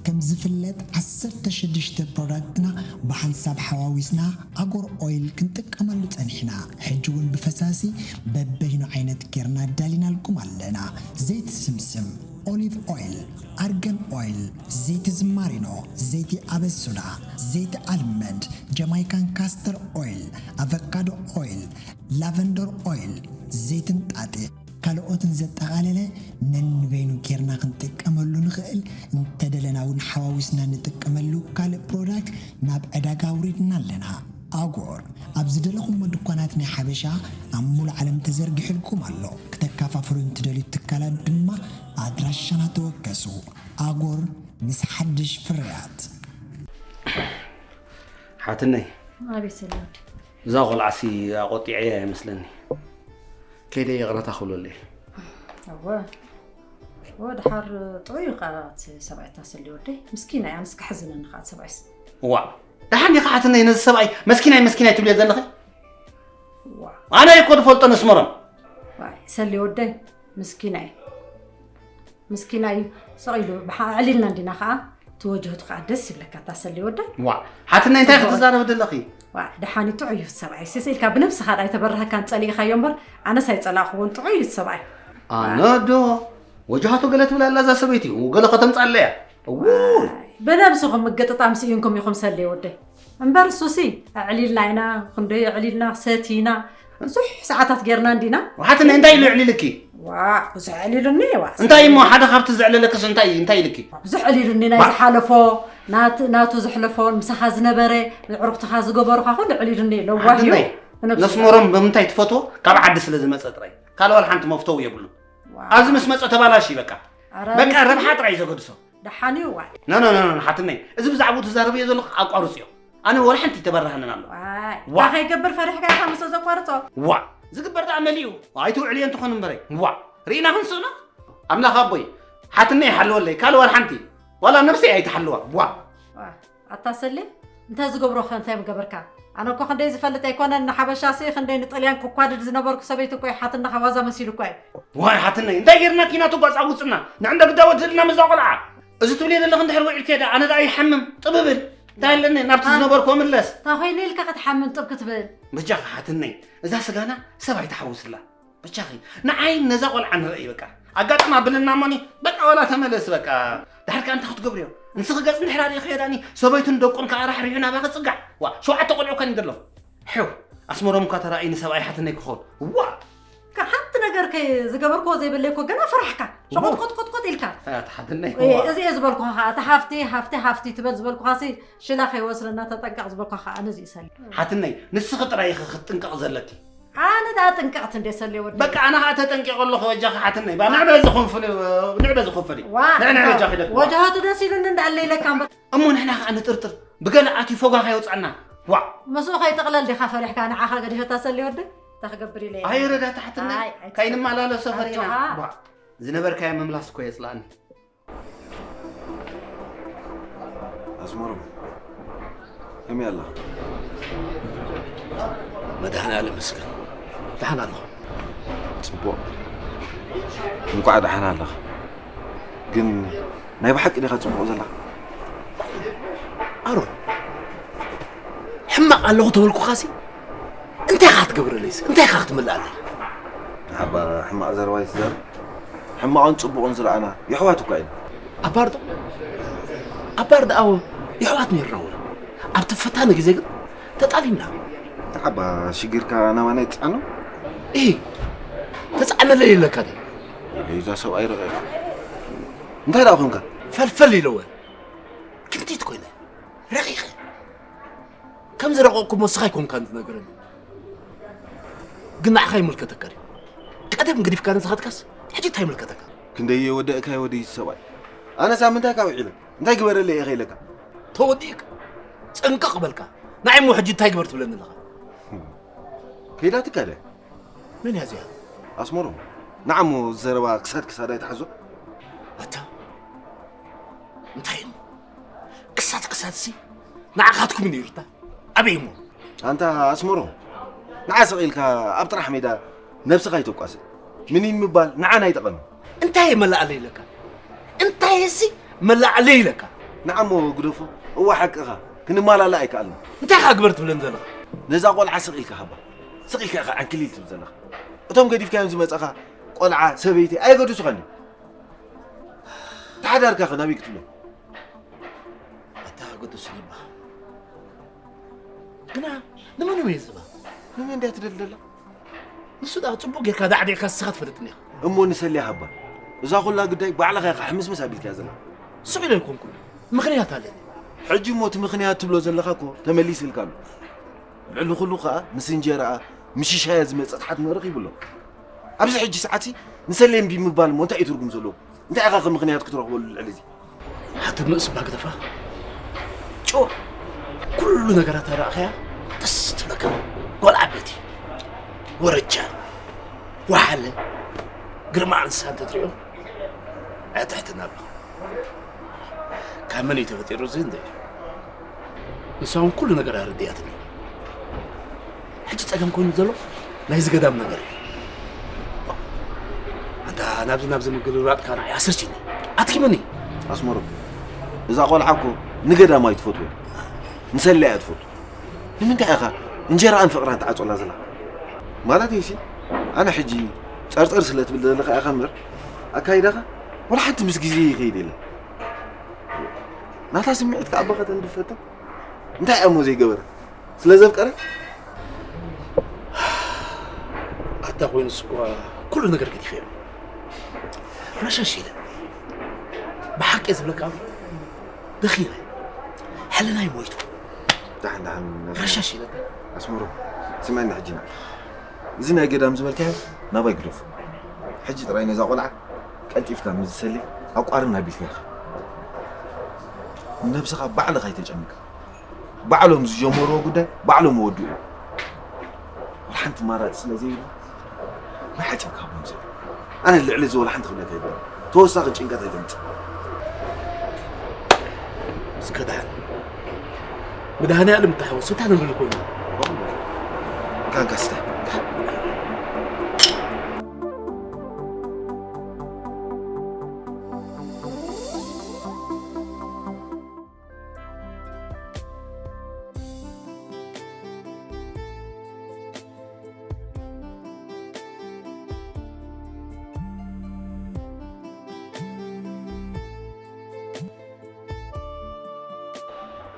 ከም ዝፍለጥ፣ ዓሰርተ ሽዱሽተ ፕሮዳክትና ብሓንሳብ ሓዋዊስና ኣጎር ኦይል ክንጥቀመሉ ጸኒሕና። ሕጂ እውን ብፈሳሲ በበይኑ ዓይነት ጌርና ኣዳሊናልኩም ኣለና። ዘይቲ ስምስም፣ ኦሊቭ ኦይል፣ ኣርገን ኦይል፣ ዘይቲ ዝማሪኖ፣ ዘይቲ ኣበሱዳ፣ ዘይቲ ኣልመንድ፣ ጀማይካን ካስተር ኦይል፣ ኣቨካዶ ኦይል፣ ላቨንደር ኦይል፣ ዘይቲ እንጣጢዕ፣ ካልኦትን ዘጠቓለለ ነንበይኑ ጌርና ክንጥቀመሉ ንኽእል፣ እንተደለና እውን ሓዋዊስና ንጥቀመሉ ካልእ ፕሮዳክት ናብ ዕዳጋ ኣውሪድና ኣለና። ኣጎር ኣብ ዝደለኹሞ ድኳናት ናይ ሓበሻ ኣብ ሙሉእ ዓለም ተዘርጊሑልኩም ኣሎ። ክተከፋፍሉ እንትደልዩ ትካላት ድማ ኣድራሻና ተወከሱ። ኣጎር ምስ ሓድሽ ፍርያት። ሓትነይ፣ ኣቤት ሰላም። እዛ ቆልዓሲ ኣቆጢዐያ ይመስለኒ። ከይደ ይቕረታ ክብለለይ። እወ። እወ፣ ድሓር ጥዑይ እዩ ኸዓ እቲ ሰብኣይ እታ ሰሊ ወደይ። ምስኪን ኣይ፣ ኣነስ ክሕዝነኒ ኸዓ እቲ ሰብኣይስ። እዋእ፣ ደሓን ዲኻ ሓትነይ ነዚ ሰብኣይ መስኪናይ መስኪናይ ትብልዮ ዘለኺ? ዋእ። ኣነ እኮ ዝፈልጦ ነስመሮም። ዋይ፣ ሰሊ ወደይ፣ ምስኪናይ። ምስኪናይ፣ ስቕ ኢሉ ብሓ-፣ ኣዕሊልና እንዲና ኸዓ፣ እቲ ወጅህቱ ኸዓ ደስ ይብለካ፣ እታ ሰሊ ወደይ። ዋእ፣ ሓትነይ እንታይ ክትዛረቢ ዘለኺ? ዋእ፣ ደሓን እዩ፣ ጥዑይ እዩ እቲ ሰብኣይ። ስስ ኢልካ ብነብስኻ ዳኣ ኣይተበረኸካን ጸሊእኻዮ እምበር፣ ኣነስ ኣይጸላእኽዎን፣ ጥዑይ እዩ እቲ ሰብኣይ። ኣነ ዶ? ወጅሃቱ ገለ ትብል ኣላ እዛ ሰበይቲ፣ ገለ ከተምጻለያ። እዉ። ዋይ፣ ብነብስኹም ምግጥጣም ስኢንኩም ኢኹም ሰሌ ወደይ። እምበር እሱሲ ኣዕሊልና ኢና፣ ክንደይ ኣዕሊልና፣ ሰቲና፣ ብዙሕ ሰዓታት ጌርና እንዲና። ሓትነይ እንታይ ኢሉ ኣዕሊልኪ? ዋ፣ ብዙሕ ኣዕሊሉኒ፣ ዋ። እንታይ እሞ ሓደ ካብቲ ዘዕለለክስ እንታይ፣ እንታይ ኢልኪ? ብዙሕ ኣዕሊሉኒ፣ ናይ ባ- ዝሓለፎ፣ ናት-፣ ናቱ ዘሕለፎን ምሳኻ ዝነበረ፣ ንዕሩኽትኻ ዝገበሩኻ ኩሉ ኣዕሊሉኒ፣ ለዋህ እዩ። ሓትነይ፣ ብነብሱ ነስመሮም ብምንታይ ትፈትዎ? ካብ ዓዲ ስለ ዝመጸ ጥራይ። ካልእ ዋላ ሓንቲ መፍተው የብሉን። ዋው። ኣብዚ ምስ መጸ ተባላሽ በቃ። ኣረ በቃ ምስኪን። ረብሓ ጥራይ ዘገድሶ። ደሓን እዩ ዋይ። ኖ፣ ኖ፣ ኖ፣ ኖ፣ ሓትነይ፣ እዚ ብዛዕባኡ ትዛረብዮ ዘለኹ ኣቋርጽዮ። ኣነ ወላ ሓንቲ ተበራህንን ኣሎ። ዋይ፣ ዋ። እንታይ ከይገብር ፈሪሕካ ኢኻ ምስ ዘቋርጾ? ዋ፣ ዝግበር ደኣ መሊኡ። ኣይትውዕልዮ እንትኾን እምበረይ። ዋ፣ ርኢና ክንስእኖ? ኣምላኽ ኣቦይ፣ ሓትነይ ይሓልወለይ፣ ካልእ ወላ ሓንቲ። ዋላ ነብሰይ ኣይትሓልዋ። ዋ። ዋ፣ ኣታ ሰሌ፣ እንታይ ዝገብሮ ኸ እንታይ ምገበርካ? ኣነ እኮ ክንደይ ዝፈልጥ ኣይኮነን፣ ንሓበሻሲ ክንደይ ንጥልያን ክኳድድ ዝነበርኩ ሰበይቲ እኮ እየ፣ ሓትነኻ ዋዛ መሲሉ እኮ እየ። ዋይ ሓትነይ፣ እንታይ ጌርና ኪና ትጓጻጉጽና? ንዕንደ ግዳ ወድልና ምዛ ቆልዓ። እዚ ትብልዮ ዘለኺ እንድሕር ውዒልክዮ ደኣ፣ ኣነ ደኣ ይሓምም፣ ጥብብል። እንታይ ኣለኒ? ናብቲ ኣ-፣ ዝነበርኩ ምለስ። እንታይ ኾይኑ ኢልካ ክትሓምም ጥብ ክትብል? በጃኺ ሓትነይ፣ እዛ ስጋና ሰብ ኣይትሓውስላ። በጃኺ፣ ንዓይ ነዛ ቆልዓ ንረኢ በቃ። ኣጋጥማ ብልና እሞኒ፣ በቃ ዋላ ተመለስ በቃ። ድሓር ከኣ እንታይ ክትገብርዮ? ንስኺ ገጽ እንድሕር ኣርኢኽዮ ዳኒ፣ ሰበይቱን ደቁን ከኣ ራሕሪሑ ናባኺ ጽጋዕ። ዋ፣ ሸውዓተ ቆልዑ ከን ይደሎ። ሕው፣ ኣስመሮም እኳ ተራእዩ ንሰብኣይ ሓትነይ ክኾን። ዋ! ከ-፣ ሓንቲ ነገር ከይ-፣ ዝገበርክዎ ዘይብለይ እኮ ገና ፈራሕካ። ሸቆጥ ዋ! ቆጥ ቆጥ ቆጥ ኢልካ። ኣታ ሓትነይ፣ እ፣ ዋ! እዚ እየ ዝበልኩኻ ኸኣ፣ እታ ሃፍቲ፣ ሃፍቲ፣ ሃፍቲ ትበል ዝበልኩኻሲ ሽላ ከይወስደና ተጠንቀቕ ዝበልኩኻ ኸኣ ነዚ እዩ ሰልዩ። ሓትነይ፣ ንስኺ ጥራይ ኢኺ ክትጥንቀቕ ዘለኪ። ኣነ ደኣ ጥንቀቕቲ እንደ ሰልየ ወዲ። በቃ ኣነ ኸኣ ተጠንቂቐ ኣለኹ፣ በጃኺ ሓትነይ። ባ፣ ንዕበ ዝኹንፍል፣ ንዕበ ዝኹንፍል። ዋ፣ ንዕበ በጃኺ ደቂ። ወጃሃቱ ደስ ኢሉኒ እንዳለ ኢለካ እምበር። እሞ ንሕና ኸኣ ንጥርጥር፣ ብገለ ኣትዩ ፎጋ ከየውጽኣና። ዋእ! ምስኡ ከይጥቕለል ዲኻ ፈሪሕካ ንዓኻ ገዲፈታ ሰልየ ወዲ? እንታይ ክገብር ኢለ እየ? ኣይረዳእቲ ሓትነይ፣ ኣይ፣ ኣይትስከፍ። ከይንመላለሶ ፈሪሕና። ኣጆኻ። ዋእ! ዝነበርካዮ ምምላስ እኮ የጽልኣኒ። ኣስመሮም፣ ከመይ ኣለኻ? መድኃኔዓለም ይመስገን። ደሓን ኣለኹ። ጽቡቕ። እንቋዕ ደሓን ኣለኻ። ግን ናይ ብሓቂ ዲኻ ጽቡቕ ዘለኻ? ኣሮን፣ ሕማቕ ኣለኹ ተበልኩኻሲ፣ እንታይ ኢኻ ክትገብረለይስ? እንታይ ኢኻ ክትምልኣለይ? ሓባ ሕማቕ ዘረባ ኣይትዛረብ። ሕማቕን ጽቡቕን ዝረኣና የሕዋት እኳ ኢና። ኣባርዶ? ኣባርዶ ኣዎ የሕዋት ነይርና እውን። ኣብቲ ፈታኒ ግዜ ግን ተጣሊምና። ሓባ ሽግርካ ናባና ይትጻዕኖ? እሂ፣ ተጻዕነለይ ኢለካ ድየ? ኢሉ እዛ ሰብኣይ ረቒቕ። እንታይ ደኣ ኮንካ? ፈልፈል ኢለወ። ክንቲት ኮይነ። ረቒቐ። ከም ዝረቐቕኩ እሞ ንስኻ ኣይኮንካን ትነግረኒ። ግን ንዓኻ ይምልከተካ ድዩ? ቀደም ገዲፍካኒ ዝኸድካስ፣ ሕጂ እንታይ ይምልከተካ? ክንደይ የወደእካዮ ወደይ ሰብኣይ። ኣነስ ኣብ ምንታይ ካብ ውዒለ? እንታይ ግበረለይ ኢኻ ኢለካ? ተወዲእካ። ጽንቅቕ በልካ። ንዓይ እሞ ሕጂ እንታይ ግበር ትብለኒ ኣለኻ? ከይዳትካ ድያ? መን እያ እዚኣ? ኣስመሮም። ንዓ እሞ ዘረባ ክሳድ ክሳድ ኣይትሓዞ። ኣታ። እንታይ እሞ? ክሳድ ክሳድሲ ንዓኻትኩም እዩ ነይሩታ። ኣበይ እሞ? ኣንታ ኣስመሮም፣ ንዓ ስቕ ኢልካ ኣብ ጥራሕ ሜዳ ነብስኻ ኣይተቋስል። ምኒን ምባል ንዓና ኣይጠቐምን። እንታይ እየ መላእለይ ኢለካ? እንታይ እሲ መላእለይ ኢለካ? ንዓ እሞ ግደፎ። እወ ሓቅኻ፣ ክንማላላእ ኣይከኣልናን። እንታይ ኢኻ ግበር ትብለኒ ዘለኻ? ነዛ ቆልዓ ስቕ ኢልካ ሃባ። ስቕ ኢልካ ኢኻ ዓንክሊል ትብል ዘለኻ። እቶም ገዲፍካዮም ዝመጻኻ ቆልዓ፣ ሰበይቲ ኣየገድሱኻን ድዮም? ሓዳርካኸ ናበይ ክትብሎ? ኣታ ገደሱኒ እባ። ግና ንመን እየ ዝህባ? ንመን ድያ ትደሊ ዘላ? ንሱ ደኣ ጽቡቕ ጌርካ ዳዕዲዕካ ንስኻ ትፈልጥኒ ኢኻ። እሞ ንሰልያ ሃባ። እዛ ኩላ ጉዳይ ባዕልኻ ኢኻ ሕምስምስ ኣቢልካያ ዘላ። ስቕ ኢለ ኣይኮንኩን። ምኽንያት ኣለኒ። ሕጂ እሞ እቲ ምኽንያት ትብሎ ዘለኻ እኮ ተመሊስልካ ኣሎ። ልዕሊ ኩሉ ከኣ ምስ እንጀራኣ፣ ምስ ሽሻያ ዝመጸት ሓትኖ ረኺቡ ኣሎ። ኣብዚ ሕጂ ሰዓትሲ ንሰሌ እምቢ ምባል እሞ እንታይ እዩ ትርጉም ዘለዎ? እንታይ ኢኻ ከ ምኽንያት ክትረኽበሉ ልዕሊ እዚ? ሓትኖ እባ ግደፋ። ጭዋ። ኩሉ ነገራታ ረኣኻያ ደስ ትብለካ። ጓል ዓበይቲ። ወረጃ። ወሓለ። ግርማ እንስሳ እንተትሪኦ። ኣትሕትና ኣለኹ። ካብ መን እዩ ተፈጢሩ እዚ እንተ? ንሳ እውን ኩሉ ነገር ኣረዲኣትኒ። ሕጂ ጸገም ኮይኑ ዘሎ ናይዚ ገዳም ነገር እዩ። ኣንታ ናብዚ ናብዚ ምግልባጥካ ንዓይ ኣሰልችኒ። ኣድኪምኒ። ኣስመሮም፣ እዛ ቆልዓ እኮ ንገዳም ኣይትፈትዎ። ንሰልያ እያ ትፈቱ። ንምንታይ ኢኻ እንጀራኣን ፍቕራን ትዓጾላ ዘላ? ማለተይሲ፣ ኣነ ሕጂ ጸርጸር ስለ ትብል ዘለኻ ኢኻ እምበር፣ ኣካይዳኻ ወላ ሓንቲ ምስ ግዜ ይኸይድ የለን። ናታ ስምዒት ከኣ ብኸተን ድፈታ። እንታይ እሞ ዘይገበረ? ስለ ዘፍቀረ? ኣታ ኮይኑስ እኳ ኩሉ ነገር ገዲፈ እየ። ረሸሽ ኢለ። ብሓቂ ዝብለካ ደኺመ። ሕልናይ ሞይቱ። ደሓን፣ ደሓን፣ ደሓን። ረሸሽ ኢለ። ኣስመሮም፣ ስምዐኒ ሕጂ ንዓ። እዚ ናይ ገዳም ዝበልካዮ ናባይ ግደፎ። ሕጂ ጥራይ ነዛ ቆልዓ ቀልጢፍካ ምስ ሰሌ ኣቋርም ኣቢልካ ኢኻ። ንነብስኻ ባዕልኻ ኣይተጨንቃ። ባዕሎም ዝጀመርዎ ጉዳይ ባዕሎም ይወድኡ። ወላ ሓንቲ ኣማራፂ ስለ ዘይብሉ ንሓጨብ ካብሎም ሰብ ኣነ ልዕሊ እዚ ወላ ሓንቲ ክብለካ ይብለ ተወሳኺ ጭንቀት ኣይተምፅእ። እስከ ደሓን መድሃኔ ዓለም ተሓወስ እንታይ ንብል ኮይኑ ካንካ ስተ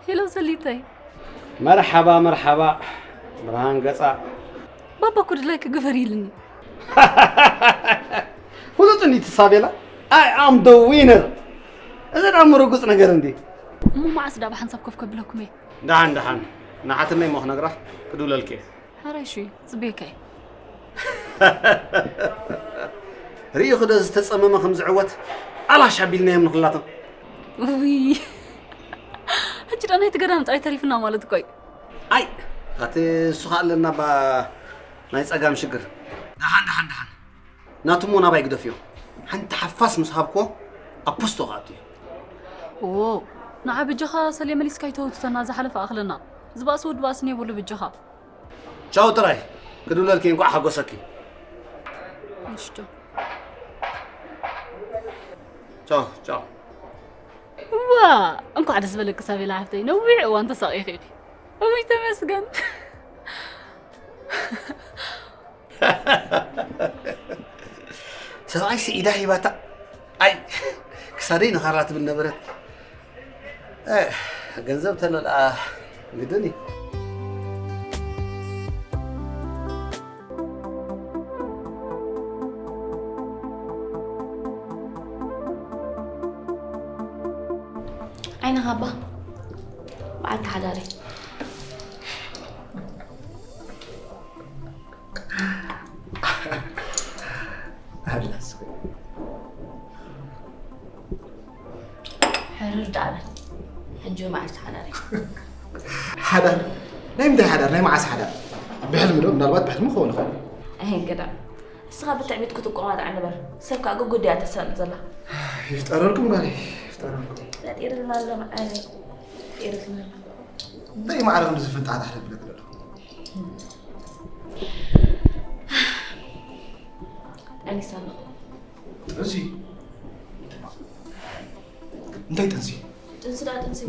ሄሎ ሰሊተይ። መርሓባ መርሓባ ብርሃን ገፃ። ባባ ኩሉ ላይክ ግበር ኢልኒ። ፍሉጥ እንዲ ትሳቤላ I am the winner። እዚ ደኣ ምርጉፅ ነገር እንዲ። እሞ መዓስ ዳ ብሓንሳብ ኮፍ ከብለኩም እየ። ደሓን ደሓን ንሓትነይ እሞ ክነግራ ክድውለልኪ እየ። ሓራይ ሹ ፅቤካ እየ። ርእዩ ክደ ዝተፀመመ ከም ዝዕወት ኣላሽ ኣቢልናዮም ንክላቶም። ውይ ሕጂ ዳ ናይቲ ገዳም ጥራይ ተሪፍና ማለት እኮ እዩ። ኣይ ኣቲ እሱ ከዓ ኣለና ባ ናይ ፀጋም ሽግር። ደሓን ደሓን ደሓን ናቱ እሞ ናባይ ግደፍዮ። ሓንቲ ሓፋስ ምስ ሃብኮ ኣብ ፖስቶ ክኣቱ እዩ። ኦ ንዓ በጃኻ ሰልየ መሊስካ ይተውትተና ዝሓለፈ ኣኽለና። ዝባእሲ ወዲ ባእሲ ነይብሉ በጃኻ። ቻው ጥራይ ክድውለልኪ እንኳዕ ሓጎሰኪ። ምሽቶ ቻው ቻው። ዋ እንኳዕ ደስ በለኪ ሳቤላ ሓፍተይ ነዊሕ እዋን ተሳቒኺ ኢኺ። እውይ ተመስገን። ሰብኣይ ስዒዳ ሂባታ ኣይ ክሳደይ ነኻራ ትብል ነበረት። ገንዘብ ተለልኣ ግድን እዩ። ዓይንኻ እባ በዓልቲ ሓዳረይ። ሕርር ደኣ በል። ሕጂ መዓልቲ ሓዳር እዩ። ሓዳር? ናይ ምንታይ ሓዳር? ናይ መዓስ ሓዳር? ብሕልሚ ዶ? ምናልባት ብሕልሚ ክኸውን ይኽእል እዩ። ኣይ ገዳም። ንስኻ ብትዕቢት ክትቆማጣዕ ንበር። ሰብ ከኣ ግጉድ እያ ተሳልጥ ዘላ። ይፍጠረልኩም ጓለይ፣ ይፍጠረልኩም። ፈጢርልና ኣሎ መዓረይ። ፈጢርልና ኣሎ። እንታይ ማዕረ ክንዲ ዝፍንጣጣሕ ደብለክ ዘሎ? ጠኒሳ ኣለኹ። ጥንሲ? እንታይ ጥንሲ? ጥንሲ ደኣ ጥንሲ።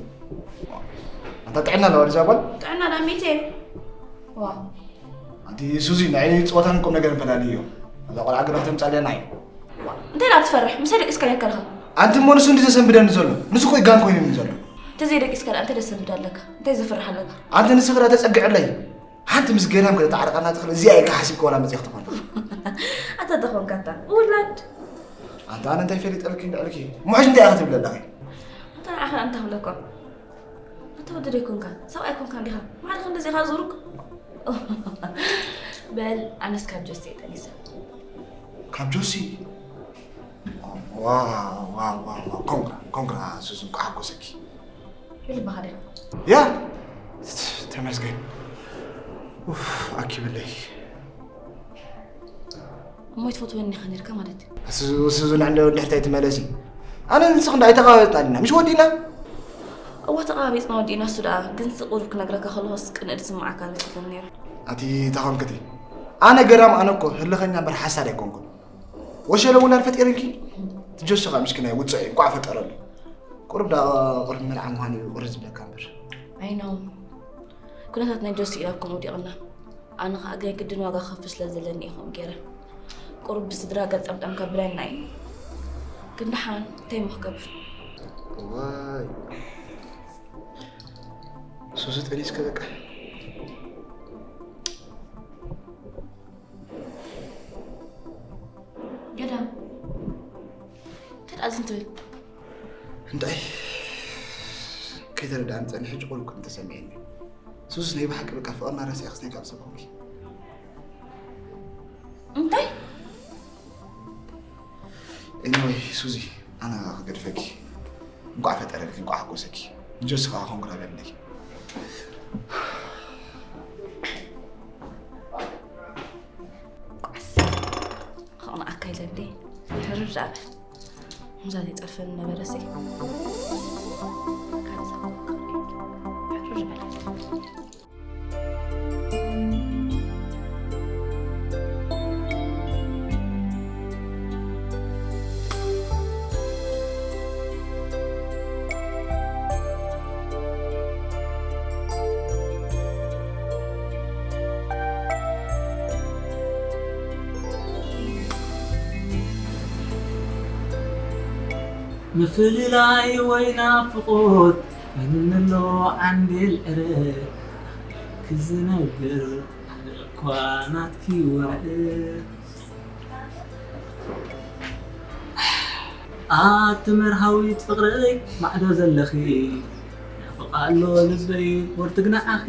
ኣንታ ጥዕና ኣለዋ ድዛ ጓል? ጥዕና ደኣ ሚእቲ እዩ። ዋ። ኣንቲ ሱዚ ንዓይ ጸወታን ቁም ነገርን ፈላልዮ። እዛ ቆልዓ ግራ ተምጻለና እዩ። እንታይ ደኣ ትፈርሕ? ምሳይ ደቂስካ ነከርኻ። ኣንቲ እሞ ንሱ እንዲ ዘሰንብደኒ ዘሎ። ንሱ እኮ እዩ ጋን ኮይኑኒ ዘሎ። እንተዘይ ደቂስካ ደኣ እንታይ ደሰንብድ ኣለካ? እንታይ ዘፍርሕ ኣለካ? ኣንቲ ንስኺ ደኣ ተጸግዕለይ። ሓንቲ ምስ ገዳም ከተተዓርቀና ትኽእል እዚኣ ኢልካ ሓሲብካ ዋላ መጺኻ ትኾን። ኣታ ተኾንካ ኣታ ውላድ። ኣንታ ኣነ እንታይ ፈሊጠልኪ ልዕልኪ? እሞ ሕጂ እንታይ ኢኻ ትብሊ ኣለኺ? ኣታ ንዓኻ ኣንታ ክብለካ። ኣታ ወዲ ደይኮንካ፣ ሰብኣይ ኮንካ እንዲኻ። ማዕረ ክንድዚ ኢኻ ዙሩክ። በል ኣነስ ካብ ጆሲ እየ ጠኒሰ። ካብ ጆሲ? ዋው ዋው ዋው ዋው ኮንግራ ኮንግራ ሱሱ እንኳዕ ሓጎሰኪ። ይልባኻ ዲኻ? ያ ተመስገን። ኡፍ ኣኪብለይ። እሞ ይትፈትወኒ ኢኻ ነርካ ማለት እዩ። እሱ እሱ ዝንዕንደ ድሕርታይ ትመለሲ። ኣነ ንስኽ እንዳ ኣይተቓበጽና ዲና ምሽ ወዲና። እወ ተቓቢጽና ወዲእና እሱ ደኣ ግን ስቑር ክነግረካ ከለኹስ ቅንእ ዝስምዓካ ኣይኮነን ነይሩ። ኣቲ ተኾንክቲ ኣነ ገዳም ኣነ እኮ ህልኸኛ እምበር ሓሳድ ኣይኮንኩን። ወሸለ ውላድ ፈጢርልኪ ትጆሲ ኸኣ ምስኪናይ ውጽዕ እንቋዕ ፈጠረሉ። ቁሩብ ደኣ ቁሩብ መርዓ ምዃኑ እዩ ቁርብ ዝብለካ እምበር። I know ኩነታት ናይ ጆሲ ኢላ እኮ ወዲቕና። ኣነ ኸኣ ግናይ ግድን ዋጋ ክኸፍል ስለ ዘለኒ እየ ከምኡ ገይረ። ቁሩብ ብስድራ ገል ጠምጠም ከብለና እዩ። ግን ደሓን እንታይ እሞ ክገብር። ዋይ ሱዚ ጠኒስከ በቃ። ገዳም እንታይ ደኣ ዝም ትብል? እንታይ ከይተረድኣኒ ጸኒሐ ሕጂ ቁሩብ ከም ተሰሚዕኒ። ሱስ ናይ ብሓቂ በቃ ፍቕርና ረሲዕክስ ናይ ካልእ ሰብ ኮንኪ። እንታይ Anyway ሱዚ ኣነ ክገድፈኪ። እንቋዕ ፈጠረልኪ እንቋዕ ሓጎሰኪ። ንጆሲ ከዓ ኮንግራ በልለይ። ኳዕስ። ከቕንዓካ ኢለ እንዴ? ሕርር ኣበ። ምዛ ዘይጸርፈኒ ነበረሲ። ካልእ ዘኽብረካ ሕርር በል። ምፍልላይ ወይ ናፍቖት፣ መንንሎ ዓንዴል ዕረ ክዝነግር እኳ ናትኪ ወረ። ኣቲ መርሃዊት ፍቕረይ፣ ማዕዶ ዘለኺ ናፍቓ ኣሎ ልበይ፣ ወርትግ ንዓኺ።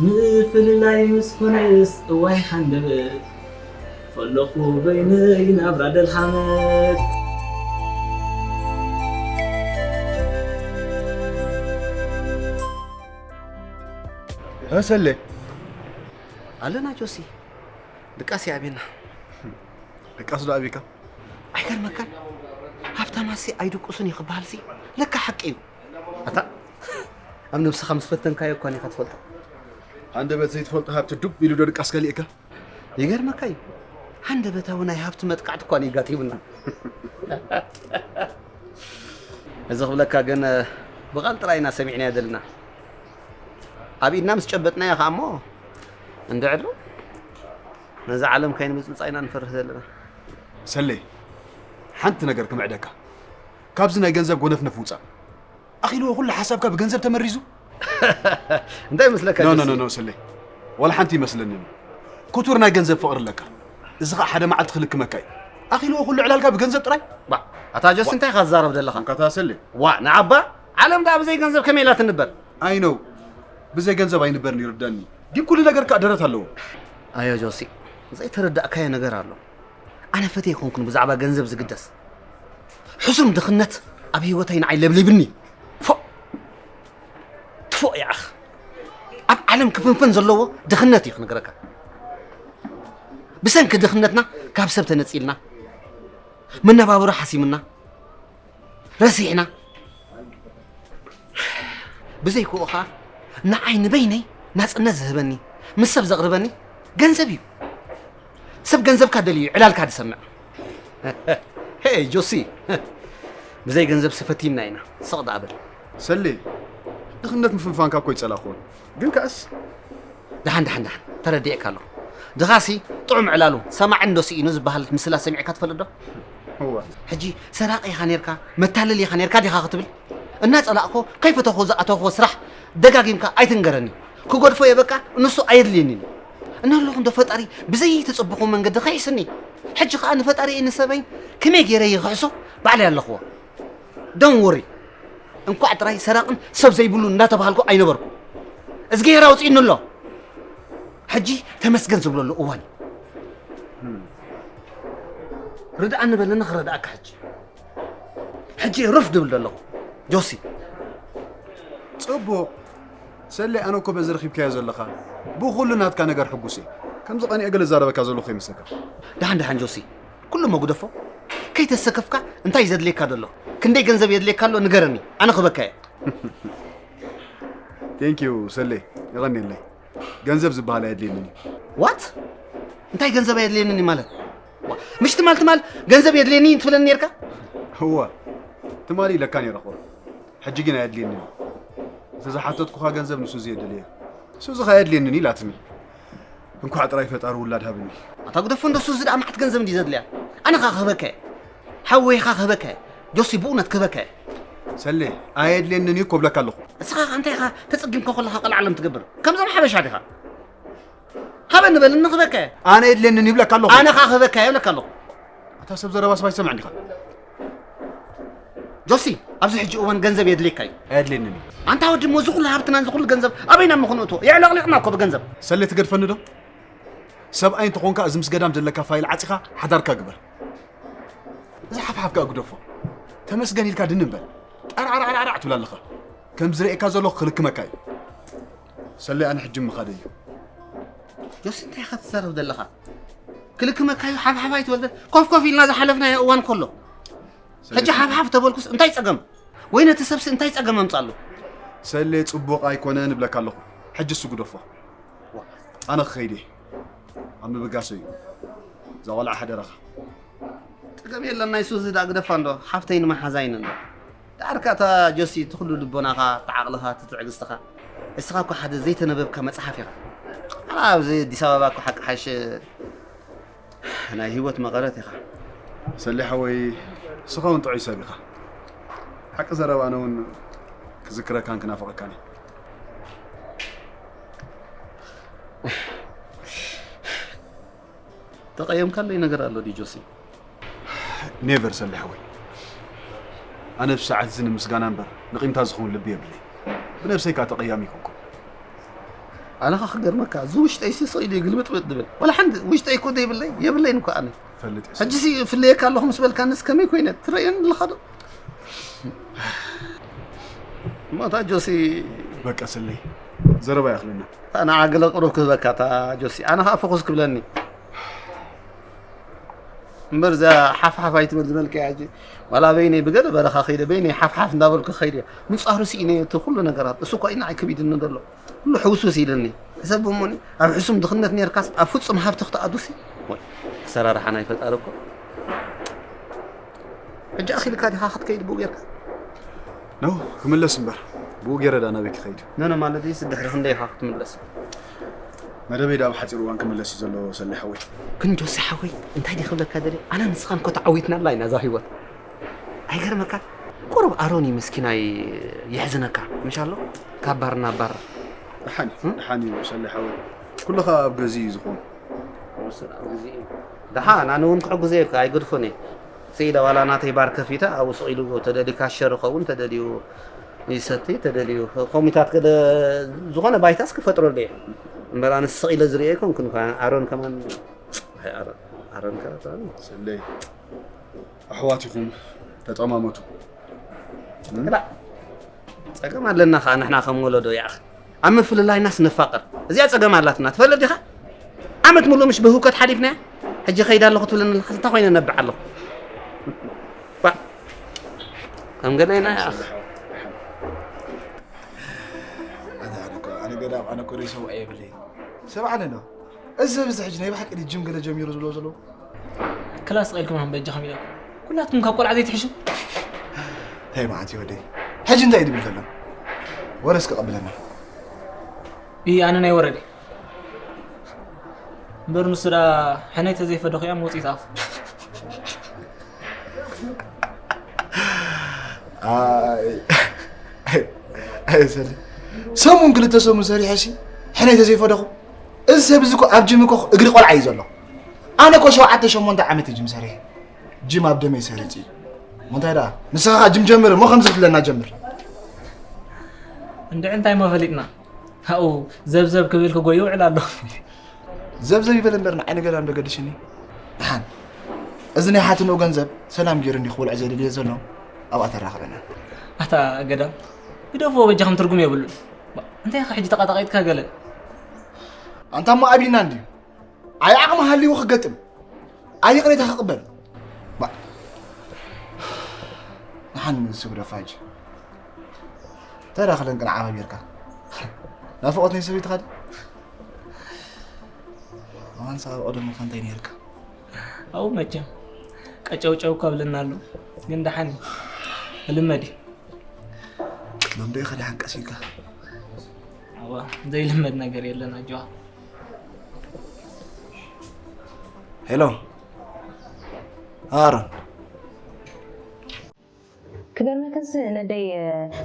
ምፍልላይ ምስ ኮነስ እዋይ ሃንደበት፣ ፈለኹ በይነይ ናብራ ደልሃመት። እ ሰሌ። ኣለና ጆሲ፣ ድቃስ ይኣብየና። ድቃስ ዶ ኣቢካ? ኣይገርመካን? ሃብታማሲ ኣይድቁሱን እዩ ክበሃልሲ ለካ ሓቂ እዩ። ኣታ፣ ኣብ ነብስኻ ምስ ፈተንካዮ እኳ ኢኻ ትፈልጦ። ሃንደበት ዘይትፈልጦ ሃብቲ ዱብ ኢሉ ዶ ድቃስ ከሊእካ? ይገርመካ እዩ። ሃንደበታዊ ናይ ሃብቲ መጥቃዕቲ እኳ እዩ ጋጢሙና። እዚ ክብለካ ግን ብቓል ጥራይ ኢና ሰሚዕናዮ ዘለና። ኣብ ኢድና ምስ ጨበጥናዮ ኸኣ እሞ እንድዕሉ ነዛ ዓለም ከይንምጽምጻ ኢና ንፈርህ ዘለና። ሰሌ፣ ሓንቲ ነገር ክምዕደካ። ካብዚ ናይ ገንዘብ ጎነፍነፍ ውጻእ። ኣኺልዎ ኩሉ ሓሳብካ ብገንዘብ ተመሪዙ? እንታይ ይመስለካ ኖ፣ ኖ፣ ጆሲ? ኖ፣ ኖ፣ ሰሌ። ዋላ ሓንቲ ይመስለኒ። ክቱር ናይ ገንዘብ ፍቕሪ ኣለካ። እዚ ኸኣ ሓደ መዓልቲ ክልክመካ እዩ። ኣኺልዎ ኩሉ ዕላልካ ብገንዘብ ጥራይ? ባ፣ ኣታ ጆሲ እንታይ ኢኻ ትዛረብ ዘለኻ? እንካታ ሰሌ። ዋ፣ ንዓባ ዓለም ደኣ ብዘይ ገንዘብ ከመይ ኢላ ትንበር? ኣይ ኖው። ብዘይ ገንዘብ ኣይንበርን ይርዳኒ። ግን ኩሉ ነገር ከኣ ደረት ኣለዎ። ኣዮ ጆሲ፣ ዘይተረዳእካዮ ነገር ኣሎ። ኣነ ፈትየ ኣይኮንኩን ብዛዕባ ገንዘብ ዝግደስ። ሕሱም ድኽነት ኣብ ህይወተይ ንዓይ ለብሊብኒ። ፎእ! ትፎእ ይዓኽ። ኣብ ዓለም ክፍንፈን ዘለዎ ድኽነት እዩ ክነግረካ። ብሰንኪ ድኽነትና ካብ ሰብ ተነጺልና፣ መነባብሮ ሓሲምና፣ ረሲሕና። ብዘይክኡ ኸኣ ንዓይ ንበይነይ ናጽነት ዝህበኒ፣ ምስ ሰብ ዘቕርበኒ ገንዘብ እዩ። ሰብ ገንዘብካ ደልዩ ዕላልካ ዝሰምዕ። ሄይ ጆሲ፣ ብዘይ ገንዘብ ስፈቲምና ኢና። ስቕ ደኣ በል። ሰሌ፣ ድኽነት ምፍንፋንካ እኮ ይጸላእኩዎን። ግን ከኣስ ደሓን፣ ደሓን፣ ደሓን፣ ተረዲኤካ ኣለኹ። ድኻሲ ጥዑም ዕላሉ ሰማዒ እንዶ ስኢኑ ዝበሃል ምስላ ሰሚዕካ ትፈልጥ ዶ? እወ። ሕጂ ሰራቒ ኢኻ ኔርካ፣ መታለሊ ኢኻ ኔርካ ዲኻ ክትብል? እናጸላእኮ፣ ከይፈተኹ ዝኣተኹዎ ስራሕ ደጋጊምካ ኣይትንገረኒ። ክገድፎ እየ በቃ፣ ንሱ ኣየድልየኒን። እናለኹ እንዶ ፈጣሪ ብዘይተጸበኹ መንገዲ ከይሕስኒ። ሕጂ ኸኣ ንፈጣሪ ንሰበይ ከመይ ገይረ ይኽሕሶ ባዕለይ ኣለኹዎ። Don't worry። እንኳዕ ጥራይ ሰራቕን ሰብ ዘይብሉ እንዳተባሃልኩ ኣይነበርኩ። እዝግሄር ኣውጺእኒ ኣሎ። ሕጂ ተመስገን ዝብለሉ እዋን እዩ። ርድኣኒ በለኒ ክረድኣካ ሕጂ። ሕጂ ሩፍ ድብል ዘለኹ። ጆሲ። ጽቡቕ። ሰሌ፣ ኣነ እኮ በዚ ረኺብካዮ ዘለኻ ብኹሉ ናትካ ነገር ሕጉስ እየ። ከምዚ ቀኒአ ገለ ዝዛረበካ ዘለኹ ከይመስለካ። ደሓን ደሓን ጆሲ፣ ኩሉ መጉደፎ ከይተሰከፍካ እንታይ ዘድልየካ ዘሎ? ክንደይ ገንዘብ የድልየካ ኣሎ ንገረኒ፣ ኣነ ክበካ እየ። Thank you ሰሌ፣ የቐንየለይ። ገንዘብ ዝበሃል ኣየድልየንን እዩ። What? እንታይ ገንዘብ ኣየድልየንን እዩ ማለት? ዋ፣ ምሽ ትማል ትማል ገንዘብ የድልየኒ እዩ ትብለኒ ኔርካ? እወ፣ ትማሊ ኢለካ ኔረ እኮ። ሕጂ ግን ኣየድልየንን እዩ። እቲ ዝሓተትኩኻ ገንዘብ ንሱ ዘየደልየ። ንሱ እዚ ኸኣ ኣየድልየንን ኢላትኒ። እንኳዕ ጥራይ ፈጣሪ ውላድ ሃብኒ። ኣታ ግደፎ እንዶ፣ ሱዚ ደኣ መዓት ገንዘብ እንዲ ዘድልያ። ኣነ ኸኣ ክህበካ እየ። ሓወይ ኸኣ ክህበካ እየ። ጆሲ ብእውነት ክህበካ እየ። ሰሌ፣ ኣየድልየንን እዩ እኮ እብለካ ኣለኹ። እስኻ ኸኣ እንታይ ኢኻ ተጸጊምካ ከለኻ ቀልዓለም ትገብር? ከምዞም ሓበሻ ዲኻ? ሃበኒ በል፣ ንኽህበካ እየ። ኣነ የድልየንን እዩ እብለካ ኣለኹ። ኣነ ኸኣ ክህበካ እየ እብለካ ኣለኹ። ኣታ ሰብ ዘረባ ሰብ ኣይሰምዕን ዲኻ? ጆሲ፣ ኣብዚ ሕጂ እዋን ገንዘብ የድልየካ እዩ። ኣየድልየንን እዩ። ኣንታ ወዲ እሞ፣ እዚ ኩሉ ሃብትና፣ እዚ ኩሉ ገንዘብ ኣበይና እሞ ክንእትዎ? የዕለቕሊቕና እኮ ብገንዘብ። ሰሌ ትገድፈኒ ዶ? ሰብኣይ እንተኾንካ፣ እዚ ምስ ገዳም ዘለካ ፋይል ዓጺኻ ሓዳርካ ግበር። እዚ ሓፍሓፍ ከኣ ግደፎ። ተመስገን ኢልካ ድንን በል። ጠራዕራዕራዕራዕ ትብል ኣለኻ። ከም ዝርእየካ ዘለኹ ክልክመካ እዩ። ሰለይ ኣነ ሕጂ ምኻደ እዩ። ጆሲ፣ እንታይ ኢኻ ትዛረብ ዘለኻ? ክልክመካ እዩ ሓፍሓፍ ኣይትበል። ኮፍ ኮፍ ኢልና ዝሓለፍናዮ እዋን ከሎ ሕጂ ሓፍሓፍ ተበልኩስ እንታይ ጸገም? ወይ ነቲ ሰብሲ እንታይ ጸገም ኣምጻሉ? ሰሌ ጽቡቕ ኣይኮነን እብለካ ኣለኹ። ሕጂ እሱ ግደፎ። ኣነ ክኸይድ እየ። ኣብ ምብጋሰ እዩ። እዛ ቆልዓ ሓደራኻ። ጸገም የለን፣ ናይ ሱዚ ደኣ ግደፋ እንዶ፣ ሓፍተይ ንመሓዛይን እንዶ። ደሓር ከኣ እታ ጆሲ፣ እቲ ኩሉ ልቦናኻ፣ እቲ ዓቕልኻ፣ እቲ ትዕግስትኻ፣ እስኻ እኮ ሓደ ዘይተነበብካ መጽሓፍ ኢኻ። ኣነ ኣብዚ ኣዲስ ኣበባ እኮ ሓቂ ሓሽ ናይ ህይወት መቐረት ኢኻ። ሰሌ ሓወይ፣ እስኻ እውን ጥዑይ ሰብ ኢኻ። ሓቂ ዘረባ ኣነ እውን ክዝክረካን ክናፍቐካን እየ። ተቐየምካለይ ነገር ኣሎ ድዩ ጆሲ? ኔቨር ሰሌ ሓወይ። ኣነ ብሰዓት እዚ ንምስጋና እምበር ንቂምታ ዝኸውን ልቢ የብለይ። ብነብሰይ ከኣ ተቐያሚ ኣይኮንኩን። ኣነ ኸ ክገርመካ፣ እዚ ውሽጠይ ሲ ስቕ ኢሉ ግልብጥብጥ ዝብል። ዋላ ሓንቲ ውሽጠይ እኮ ዘይብለይ፣ የብለይን እኮ ኣነ። ፈልጥ እየ። ሕጂ ሲ ፍለየካ ኣለኹ ምስ በልካንስ ከመይ ኮይነ? ትርእየኒ ኣለኻ ዶ? እሞ እታ ጆሲ በቃ ሰሌ፣ ዘረባ ይኣኽለና። ንዓ ገለ ቁሩብ ክህበካ እታ ጆሲ። ኣነ ኸኣ ፈኹስ ክብለኒ። እምበር እዛ ሓፍሓፍ ኣይትበል ዝበልካያ ሕጂ። ዋላ በይነይ ብገለ በረኻ ከይደ፣ በይነይ ሓፍሓፍ እንዳበልኩ ከይደ። ምጻሩ ስኢነ እቲ ኩሉ ነገራት። እሱ እኳ እዩ ንዓይ ከቢድኒ ዘሎ። ኩሉ ሕውስውስ ኢልኒ። ሕሰብ እሞኒ፣ ኣብ ሕሱም ድኽነት ኔርካስ ኣብ ፍጹም ሃብቲ ክትኣቱሲ? ወይ፣ ኣሰራርሓ ናይ ፈጣሪ እኮ። ሕጂ ኣኺልካ ዲኻ ክትከይድ ብኡ ጌርካ? ኖ፣ ክምለስ እምበር። ብኡ ገይረ ዳ ናበይ ክኸይድ? ኖ፣ ኖ፣ ማለት እዩ፣ ድሕሪ ክንደይ ኢኻ ክትምለስ? መደበይ ዳ ኣብ ሓጺር እዋን ክምለስ እዩ ዘሎ ሰሌ ሓወይ። ግን ጆሲ ሓወይ፣ እንታይ ድየ ክብለካ ደልየ? ኣነ ንስኻን እኮ ተዓዊትናላ ኢና እዛ ህይወት። ኣይገርመካን? ቁሩብ ኣሮን እዩ ምስኪናይ የሕዝነካ፣ ምሽ ኣሎ? ካብ ባር ናብ ባር። ደሓን እዩ፣ እም? ደሓን እዩ ሰሌ ሓወይ። ኩሉ ኸኣ ኣብ ገዝኡ እዩ ዝኾን። ደሓን፣ ኣነ እውን ክሕግዞ እየ፣ ኣይገድፎን እየ። ስኢለ ዋላ ናተይ ባር ከፊተ ኣብኡ ስቕ ኢሉ ተደልዩ ካሸር ይኸውን፣ ተደልዩ ይሰቲ፣ ተደልዩ ኮሚታት ገለ ዝኾነ ባይታስ ክፈጥረሉ እየ። እምበር ኣነ ስቕ ኢለ ዝርእዮ ኣይኮንኩን እኳ። ኣሮን ከማን፣ ኣይ ኣሮን፣ ኣሮን ከማን። ሰለይ፣ ኣሕዋት ኢኹም፣ ተጠማመቱ። ክላእ፣ ጸገም ኣለና ኸኣ ንሕና ከም ወለዶ ይኣኽ። ኣብ ምፍልላይናስ ንፋቐር። እዚኣ ጸገም ኣላትና። ትፈልጥ ዲኻ? ዓመት ሙሉእ ምሽ ብህውከት ሓሊፍናያ? ሕጂ ከይደ ኣለኹ ትብለኒ ኣለኻ? እንታይ ኮይነ ነብዕ ኣለኹ? ባ-፣ ከም ገለ ኢና ይኣኽ። ኣነ፣ ኣነ እኮ፣ ኣነ ገዳም፣ ኣነ እኮ ደይ ሰብኣይ የብለይን። ሰብ ኣነ ዶ? እዚ ሰብ እዚ ሕጂ ናይ ብሓቂ ድዩ ጅም ገለ ጀሚሩ ዝብሎ ዘለዉ? ክላስ ቀልኩም ኣን በጃኹም ኢለኩም። ኩላትኩም ካብ ቆልዓ ዘይትሕሹ? እንታይ መዓት እዩ ወደይ? ሕጂ እንታይ እዩ ድብል ዘሎ? ወረ እስኪ ቀብለና። እይ፣ ኣነ ናይ ወረደ። እምበር ንሱ ዳ ሕነይ ተዘይፈደኹ እያ መውፅኢ ተኣፉ። ኣይ፣ ኣይ፣ ኣይ፣ ሰለ-፣ ሰሙን ክልተ ሰሙን ሰሪሐ ሲ፣ ሕነይ ተዘይፈደኹ። እዚ ሰብ እዚ እኮ ኣብ ጅም እኮ እግሪ ቆልዓ እዩ ዘሎ። ኣነ እኮ ሸውዓተ ሸሞንተ ዓመት እዩ ጅም ሰሪሐ። ጅም ኣብ ደመይ ሰሪጹ እዩ። እሞ እንታይ ደኣ? ንስኻ ኸኣ ጅም ጀምር እሞ ከምዚ ክትብለና ጀምር። እንድዒ እንታይ እሞ ፈሊጥና? ኣብኡ ዘብዘብ ክብል ክጎዩ ውዕል ኣሎ። ዘብዘብ ይበል እምበር ንዓይ ንገዳም ዶ ገድሽኒ? ደሓን። እዚ ናይ ሓትንኡ ገንዘብ ሰላም ገይሩ እንዲ ክበልዖ ዘድልዮ ዘሎ ኣብኣ ተራኽበና። ኣታ ገዳም፣ ግደፍዎ በጃኹም ትርጉም የብሉን። ባ-፣ እንታይ ኢኻ ሕጂ ተቓጣቒጥካ ገለ? ኣንታ እሞ ኣብይና እንድዩ። ኣይ ዓቕሚ ሃልይዎ ክገጥም። ኣይ ይቕሬታ ክቕበል። ባ-፣ ንሓን ንሱ ግደፋ ሕጂ። ተዳኽለን ቅንዓ ኸቢርካ። ናፍቖት ናይ ሰበይትኻ ድዩ? ኣዋን ሰዓብ ቀደሙኻ እንታይ ነይርካ? ኣብኡ መቸም ቀጨውጨው እኳ ብለና ኣሎ። ግን ደሓን እዩ። ልመድ እዩ። ክትለምዶ ኢኻ ደሓን ቀስ ኢልካ። ኣዋ፣ ዘይልመድ ነገር የለን ኣጆኻ። ሄሎ። ኣሮን። ክገርመክስ ነደይ፣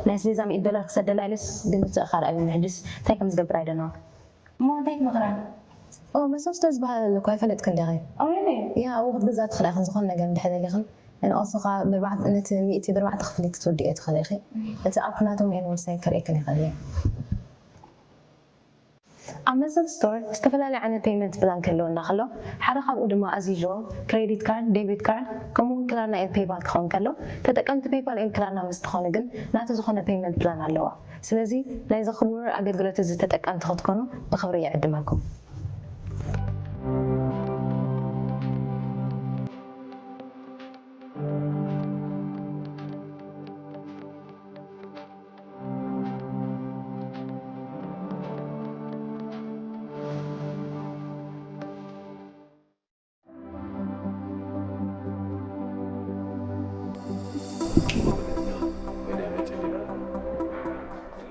ናይ ኣስቤዛ ሚእቲ ዶላር ክሰደላ ኢለስ ግን ክትስእኻ ርኣዩኒ። ሕጅስ እንታይ ከም ዝገብር ኣይደነዋ። እሞ እንታይ ትመኽራ? ኦ፣ መሰል ስለ ዝበሃል እኮ ኣይፈለጥክን ዲኺ? ኦ፣ really? ያ፣ ኣብኡ ክትገዝኣ ትኽእላ ኢኽን፣ ዝኾነ ነገር እንድሕር ደሊኽን። And also ኸዓ ብኣርባዕተ፣ ነቲ ሚእቲ ብኣርባዕተ ክፍሊት ክትወድእዮ ትኽእሊ ኢኺ። እቲ ኣፕ ናቶም ኤንወርሳይ ከርእየክን ይኽእል እየ። ኣብ መሰል ስቶር ዝተፈላለየ ዓይነት ፔይመንት ፕላን ክህልወና ከሎ፣ ሓደ ካብኡ ድማ ኣዚዞ፣ ክሬዲት ካርድ፣ ዴቢት ካርድ፣ ከምኡ እውን ክላርና ኤን ፔይፓል ክኸውን ከሎ፣ ተጠቀምቲ ፔይፓል ኤን ክላርና ምስ ትኾኑ ግን ናቲ ዝኾነ ፔይመንት ፕላን ኣለዋ። ስለዚ ናይዚ ክቡር ኣገልግሎት እዚ ተጠቀምቲ ክትኮኑ ብኽብሪ ይዕድመኩም።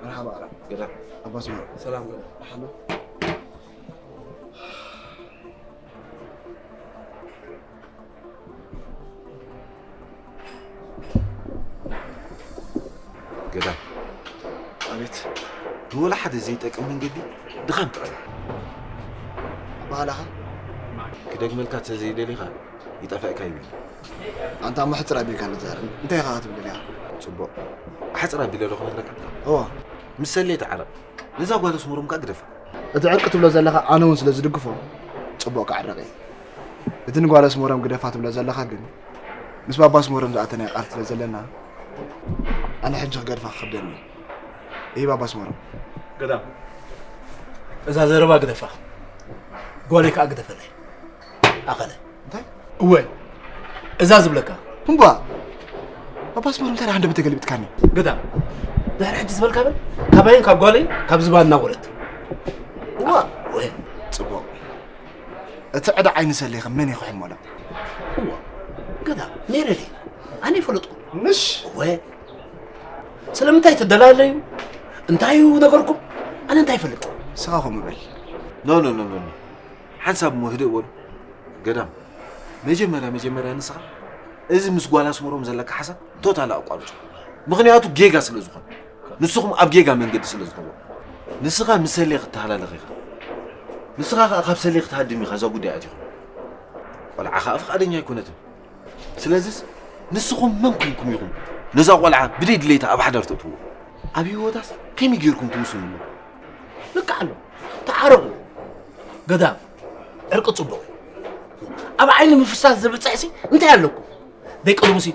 መርሓባ ኣራ ገዳ ኣባስማ ሰላም ገዳ ሓሎ ገዳ ኣቤት ንወላ ሓደ ዘይጠቅም መንገዲ ድኻም ጥራይ ባህላኻ ክደግመልካ ተዘይደሊኻ ይጠፍእካ ይብል ኣንታ ምሕፅር ኣቢልካ ንዛረብ እንታይ ኢኻ ክትብል ደሊኻ ፅቡቅ ኣሕፅር ኣቢለ ዶ ክነግረካ እዋ ምስ ሰሌ ተዓረቕ ነዛ ጓል ኣስመሮም ከኣ ግደፋ እቲ ዕርቂ ትብሎ ዘለኻ ኣነ እውን ስለ ዝድግፎ ፅቡቅ ክዕረቕ እዩ እቲ ንጓል ኣስመሮም ግደፋ ትብሎ ዘለኻ ግን ምስ ባባ ኣስመሮም ዝኣተናዮ ቃል ስለ ዘለና ኣነ ሕጂ ክገድፋ ክኸብደኒ እዩ ባባ ኣስመሮም ገዳም እዛ ዘረባ ግደፋ ጓለይ ከዓ ግደፈለይ ኣኸለ እንታይ እወ እዛ ዝብለካ እምባ ባባ ኣስመሮም እንታይ ደኣ ሃንደበት ተገልቢጥካኒ ገዳም ድሕሪ ሕጂ ዝበልካ በል ካባይን ካብ ጓለይን ካብ ዝባን እናወረት እዋ ወይ ፅቡቅ እቲ ዕዳ ዓይኒ ሰሌኸ መን እዩ ክሕመሎ እዋ ገዳም ነይረ ድየ ኣነ ይፈለጥኩ ምሽ እወ ስለምንታይ ትደላለዩ እንታይ እዩ ነገርኩም ኣነ እንታይ ይፈልጥ ስኻ ከምኡ በል ኖ ኖ ኖ ኖ ሓንሳብ እሞ ህድእ በሉ ገዳም መጀመርያ መጀመርያ ንስኻ እዚ ምስ ጓል ኣስመሮም ዘለካ ሓሳብ ቶታል ኣቋርጾ ምኽንያቱ ጌጋ ስለ ዝኾነ ንስኹም ኣብ ጌጋ መንገዲ ስለ ዝኸወ ንስኻ ምስ ሰሌ ክትተሃላለኽ ኢኻ ንስኻ ከኣ ካብ ሰሌ ክትሃድም ኢኻ እዛ ጉዳይ ኣቲኹም ቆልዓ ከኣ ፍቓደኛ ኣይኮነትን ስለዚስ ንስኹም መን ኮንኩም ኢኹም ነዛ ቆልዓ ብደይ ድሌታ ኣብ ሓዳር ተእትዎ ኣብ ህይወታስ ከመይ ጌርኩም ትውስንሉ ልክዕ ኣሎ ተዓረቑ ገዳም ዕርቂ ፅቡቕ እዩ ኣብ ዓይኒ ምፍሳስ ዝብፅሕሲ እንታይ ኣለኩም ደቂ ሎምሲ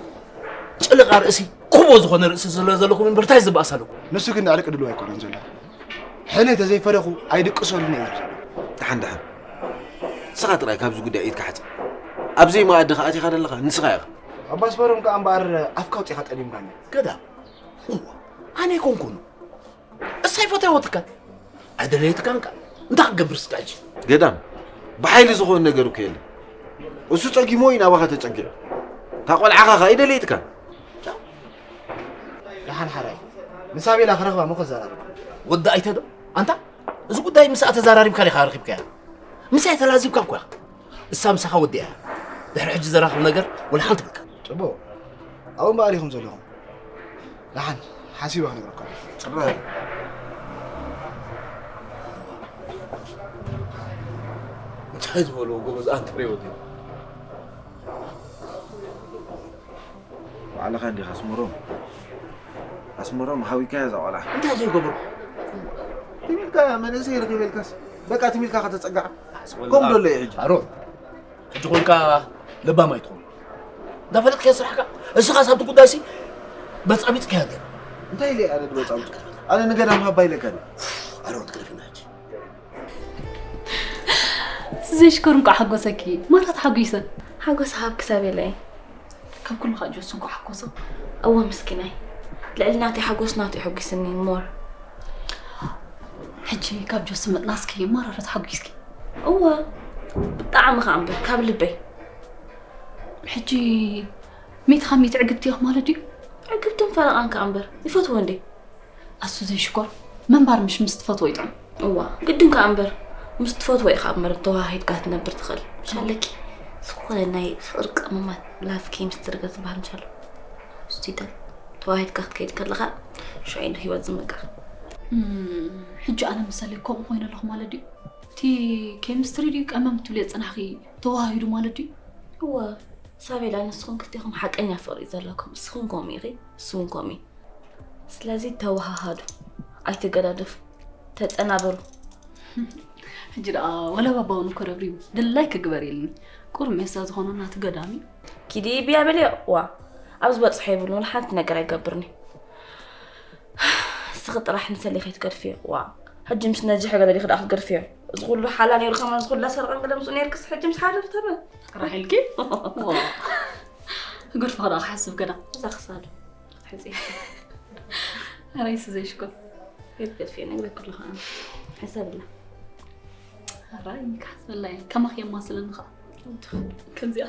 ጭልቓ ርእሲ ኩቦ ዝኾነ ርእሲ ስለ ዘለኹም እምበር እንታይ ዝበኣስ ኣለኩም ንሱ ግን ዕርቂ ድልው ኣይኮነን ዘሎ ሕነ ተዘይፈለኹ ኣይድቅሰሉን እየ ዘሎ ደሓን ደሓን ንስኻ ጥራይ ካብዚ ጉዳይ ኢድካ ሓጽብ ኣብ ዘይመኣዲ ከኣ ኣቲኻ ዘለኻ ንስኻ ኢኻ ኣባስመሮም ከኣ እምበኣር ኣፍካ ኣውጺኻ ጠሊምካኒ ገዳም እዋ ኣነ ኣይኮንኩን እሳይ ፈተወትካ ኣይደለየትካን ከኣ እንታይ ክገብር እስካ ሕጂ ገዳም ብሓይሊ ዝኾን ነገር እኮ የለን እሱ ጸጊሞ እዩ ናባኻ ተጸጊዑ እታ ቆልዓኻ ከኣ ኣይደለየትካን ደሓን ሓራይ ንሳቤላ ክረኽባ ሞ ከዘራርባ ወዲ ኣይተ ዶ ኣንታ እዚ ጉዳይ ምስኣ ተዘራሪብካ ዲኻ ረኺብካያ ምስኣ ተላዚብካ እኮ እሳ ምሳኻ ወዲኣ ድሕሪ ሕጂ ዘራኽብ ነገር ወላ ሓንቲ ብልካ ጽቡቕ ኣብኡ እምበኣር ኢኹም ዘለኹም ደሓን ሓሲበ ክነግረኩም ጽቡቕ እንታይ ዝበልዎ ጎበዝ ኣንተ ሬወት እዩ ባዕልኻ እንዲኻ ኣስመሮም ኣስመሮም ሃዊካያ እዛ ቆልዓ እንታይ ዘይገበርኩ ትም ኢልካ መንእሰይ ረኺበልካስ በቃ ትም ኢልካ ከተፀግዓ ከምኡ ደሎ እዩ ሕጂ ኣሮን ሕጂ ኮንካ ለባም ኣይትኹን እንዳፈለጥካዮ ስራሕካ እስኻስ ኣብቲ ጉዳይሲ በፃቢፅካዮ ገር እንታይ ኢለ ኣነ ድበፃብፁ ኣነ ንገዳም ሃባ ኢለካ ኣሮን ትቅርፍና ሕጂ ዘይሽኮር እንኳዕ ሓጎሰኪ ማራ ተሓጒሰ ሓጎስ ሃብ ክሳብ የለይ ካብ ኩሉ ከዓ ጆስ እንኳዕ ሓጎሶ እወ ምስኪናይ ልዕሊ ናተይ ሓጎስ ናቱ የሐጒስኒ ሞር ሕጂ ካብ ጆስ መጥናስኪ ማራ ዶ ተሓጒስኪ እወ ብጣዕሚ ከዓ እምበር ካብ ልበይ ሕጂ ሚእቲ ካብ ሚእቲ ዕግብቲ ኢኺ ማለት ድዩ ዕግብትን ፈረቓን ከዓ እምበር ይፈትዎ እንዴ ኣሱ ዘይሽኮር ምንባር ምሽ ምስ ትፈትዎ ይጥዑም። እዋ ግድን ከኣ እምበር ምስ ትፈትዎ ኢኻ እምበር ተወሃሂድካ ክትነብር ትኽእል። ምሽ ኣለኪ ዝኾነ ናይ ፍቕሪ ቀመማት ላቭ ኬሚስትሪ ገ ዝበሃል ምሽ ኣሎ። እሱ ይጠል ተወሃሂድካ ክትከይድ ከለኻ ሽዑ እዩ ህይወት ዝምቅር። ሕጂ ኣነ ምሳሌ ከምኡ ኮይነ ኣለኹ ማለት ድዩ? እቲ ኬሚስትሪ ድዩ ቀመም ትብልዮ ዝጸናሕኺ ተወሃሂዱ ማለት ድዩ? እወ ሳቤላ ንስኹም ክልቴኹም ሓቀኛ ፍቕሪ እዩ ዘለኩም። እስኽን ከምኡ ኢኺ እሱ እውን ከምኡ እዩ። ስለዚ ተወሃሃዱ፣ ኣይትገዳደፉ፣ ተጸናበሩ። ሕጂ ደኣ ዋላ ባባ እውን እኮ ረብሪቡ ድላይ ክግበር ኢልኒ። ቁሩብ ሜሳ ዝኾነና እቲ ገዳም እዩ። ኪዲ ብያ በልዮ። ዋ፣ ኣብ ዝበጽሖ የብሉን፣ ሓንቲ ነገር ኣይገብርኒ። እስኺ ጥራሕ ንሰሊ ከይትገድፍዮ። ዋ፣ ሕጂ ምስ ነጅሕ ገለ ዲኺ ደኣ ክትገድፍዮ? እዚ ኩሉ ሓላ ነይሩ ከማን፣ እዚ ኩላ ሰርቐን ገለ ምስኡ ነይርክስ፣ ሕጂ ምስ ሓደ ተበ ጥራሕ ኢልኪ? ዋ፣ ክገድፎ ከ ደኣ ክሓስብ ገና። እዛ ክሳዱ ክትሕጺ። ኣረ ይሱ ዘይሽኮር። ገድገድፍዮ ነግረክ ኣለኹ ኣነ። ሕሰብላ። ኣራይ፣ ክሓስበላ እየ። ከማኺ የማስለኒ ኸዓ። ከምዚኣ።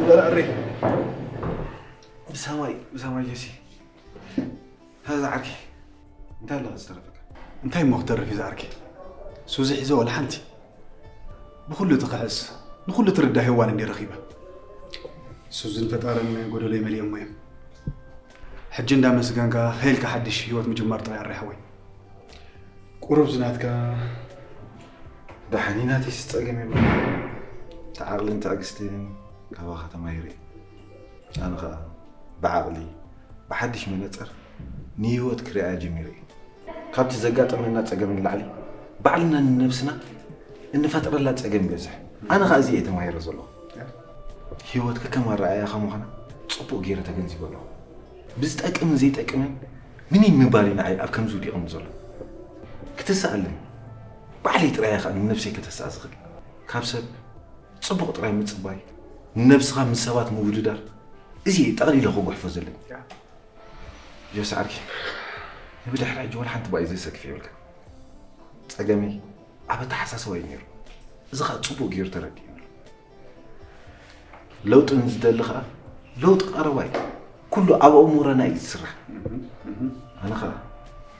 በላ እሪ። ብሰማይ፣ ብሰማይ ጀሲ። ሀዛ ዓርኪ፣ እንታይ ኣለኻ ዝተረፈካ? እንታይ እሞ ክተርፍ እዩ ዝዓርከይ? ሱዚ ሒዘ ዋላ ሓንቲ። ብኹሉ ትኽሕስ፣ ንኹሉ ትርዳእ ሄዋን እንድየ ረኺበ። ሱዝን ፈጣርን ጎደሎ ይመሊኦሞ እዮም። ሕጂ እንዳመስገንካ ሄልካ ሓድሽ ህይወት ምጅማር ጥራይ ኣረ ሓወይ። ቁሩብ ዝናትካ ደሓን እዩ ናተይስ ጸገም የብሉን። እቲ ዓቕልን ትዕግስትን ካባኻ ተማሂረ እየ። ኣነ ኸኣ ብዓቕሊ፣ ብሓድሽ መነጽር ንህይወት ክርእያ ጀሚረ እየ። ካብቲ ዘጋጠመና ጸገም ንላዕሊ፣ ባዕልና ንነብስና እንፈጥረላ ጸገም ይበዝሕ። ኣነ ኸኣ እዚ እየ ተማሂረ ዘለኹ። ህይወት ከከም ኣረኣእያኻ ምዃና ጽቡቕ ገይረ ተገንዚበ ኣለኹ። ብዝጠቅምን ዘይጠቅምን ምኒን ምባል እዩ ንዓይ ኣብ ከምዚ ውዲቕኒ ዘሎ። ክተስኣለኒ፣ ባዕለይ ጥራይ እየ ኸኣ ንነብሰይ ከተስኣ ዝኽእል። ካብ ሰብ ጽቡቕ ጥራይ ምጽባይ፣ ንነብስኻ ምስ ሰባት ምውድዳር፣ እዚ እየ ጠቕሊለ ክጉሕፎ ዘለኒ። ጆስ ዓርኪ፣ ንብድሕሪ ሕጂ ወላ ሓንቲ ባይ ዘሰክፍ የብልካ። ጸገመይ ኣብ ኣተሓሳስባ እዩ ነይሩ። እዚ ኸኣ ጽቡቕ ገይሩ ተረዲኡኒ ኣሎ። ለውጢ ንዝደሊ ኸኣ ለውጢ ቀረባ እዩ። ኩሉ ኣብ ኣእምሮና እዩ ዝስራሕ። ኣነ ኸኣ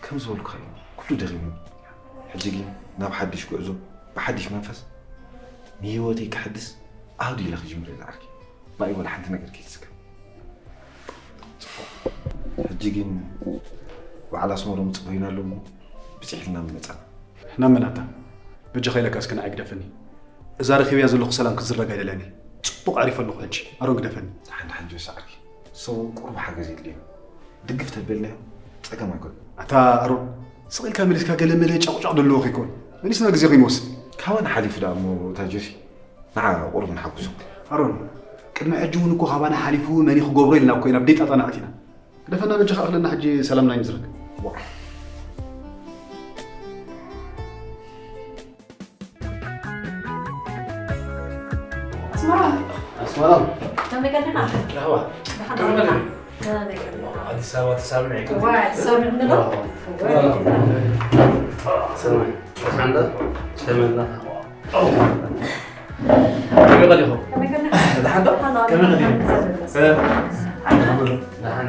ከም ዝበልኩኻ እዩ፣ ኩሉ ደኺሙ። ሕጂ ግን ናብ ሓድሽ ጉዕዞ ብሓድሽ መንፈስ ንህይወተይ ክሕድስ ኣውዲለ ክጅምር እየ ዝዓርኪ። ማይ ወላ ሓንቲ ነገር ከይትስከ። ሕጂ ግን በዓል ኣስመሮም ጽበዩና ኣለዉ እሞ ብጽሕ ኢልና ንመጻና። ናብ መን ኣታ? በጃኻ ኢለካ እስከ ንዓይ ግደፈኒ። እዛ ረኺበያ ዘለኹ ሰላም ክትዝረግ ኣይደልያን እየ። ጽቡቕ ኣዕሪፈ ኣለኹ ሕጂ። ኣሮን ግደፈኒ። ደሓን ደሓን ጆሲ ዓርኪ። ንሶም እውን ቁሩብ ሓገዝ የድልዮም። ድግፍ ተበልናዮም ጸገም ኣይኮነን። ኣታ ኣሮን፣ ስቕ ኢልካ መሊስካ ገለ መለ ጫቑጫቕ ደለዎ ከይኮን። መሊስና ግዜ ከይንወስድ። ካባና ሓሊፉ ደኣ እሞ እታ ጆሲ ንዓ ቁሩብ ንሓጉሶም። ኣሮን፣ ቅድሚ ሕጂ እውን እኮ ካባና ሓሊፉ መን እዩ ክገብሮ ኢልና እኮ ኢና ብደይ ጣጣና ኣቲና። ግደፈና በጃኻ ኣኽለና ሕጂ ሰላምና ይምዝረግ። ኣስመራ። ኣስመራ። ከመይ ቀኒኻ? ራህዋ። ደሓን ከመይ ቀኒኻ? ከመይ ቀኒኻ? ኣዲስ ኣበባ ተሳልሚ ኣይኮንኩን። እዋ፣ ተሳልሚ እንዶ? እዋ። እዋ። ሰላም። ሓንዳ? ተመላ። ከመይ ቀኒኹም? ከመይ ቀኒኻ? ደሓን ዶ? ደሓን፣ ከመይ ቀኒኹም? ደሓን። እ? ደሓን። ደሓን።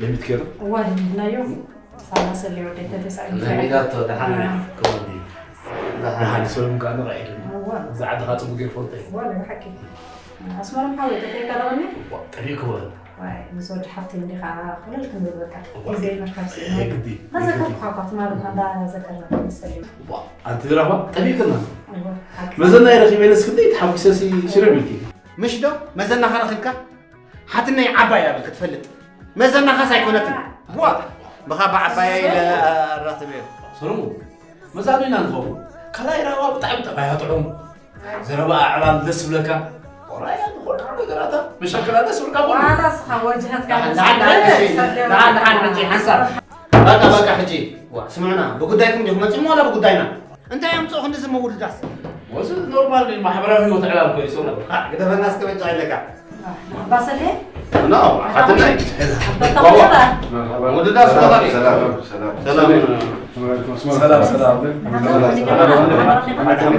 ለሚት ከይዱ? እዋ፣ ለሚትናዮ። ሳላ ሰሊ ወደይ ተተሳእሉ። ለሚዳቶ ደሓን እያ። ደሓን። ከመይ እዩ? ደሓን። ደሓን፣ ሰሎም ከኣ ንቕሕ ኢሉኒ። እዋ። እዚ ዓድኻ ጽቡቕ ገይሩ ፈልጦ እዩ። እዋ፣ ናይ ብሓቂ። ኣስመሮም ሓወይ፣ ጠፊእካ ዶ ቅድሚ? እዋ፣ ጠፊእኩ በል። ዋይ፣ ምስ ወዲ ሓፍተይ እንዲኻ ቅልል ክንብል በቃ። እዋ። ግዜ ምርካብ ስኢና። የግዲ፣ ተዘከርኩኻ የግዲ። እኳ፣ ትማሊ እኳ እንዳዘከርና መሰለኒ። እዋ፣ ኣንቲ ራህዋ፣ ጠፊእክና። እዋ፣ ሓቂ። መዘናይ ረኺበ ኢለስ ክንደይ ተሓጒሰሲ ሽርብ ኢልኪ። ምሽ ዶ መዘናኻ ረኺብካ? ሓትነይ ዓባይ እያ በል ክትፈልጥ። መዘናኻስ ኣይኮነትን። ዋ፣ ብኻባ ዓባይ ኢለ ኣራኽበዮ። ሰሎሞን፣ መዛኑ ኢና ንኸውን። ካልኣይ ራህዋ ብጣዕሚ ጠባያ ጥዑም። ዘረባ ኣዕላል ደስ ዝብለካ። ቆራያ ንኹሉ ነገራታ መሸከላ ደስ ዝብልካ ኩሉ። ዋላ ስኻ ወጅሃትካ ደሓን፣ ደሓን፣ ደሓን፣ ሕጂ፣ ደሓን፣ ደሓን፣ ሕጂ፣ ሓንሳብ። በቃ፣ በቃ፣ ሕጂ። ዋ፣ ስምዑና፣ ብጉዳይኩም ዲኹም መጺኹም ዋላ ብጉዳይና? እንታይ ኣምጽኦ ክንዲ ዝመውድዳስ? ወዚ ኖርማል እዩ፣ ማሕበራዊ ህይወት ዕላል እኮ እዩ፣ ሰው። አ፣ ግደፈና እስከ በጃ ኢለካ። ባሰሌ? ኖ፣ ሓትነይ። ኣበታ ዋዋ። መርሓባ። መውድዳስ ሰላም፣ ተባሪ። ሰላም፣ ሰላም። ሰላም። ሰላም። ሰላም፣ ሰላም።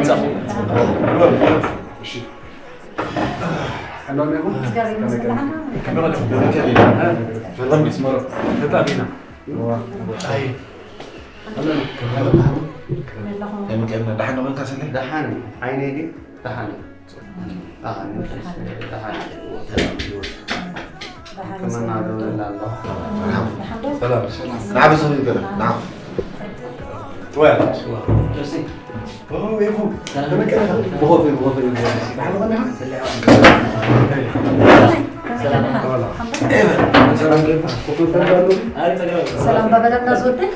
ሰላም። እሺ። ሓንዳ ኔኹም? ከመይ ቀኒኹም? ከመይ ቀኒኹም? ኣይ። ከመይ ቀኒኹም? ደሓን ዶ ኮንካ ሰለይ? ደሓን። ዓይነይ ድዩ? ደሓን። ደሓን። ደሓን። ከመና ዶ ይላል? ሰላም። ሰላም። ንዓቢ ሰብ ይገርም። ንዓ። ጥዋይ ኣላ። ጆሲ። ሰላም ባበለና ዝወደይ።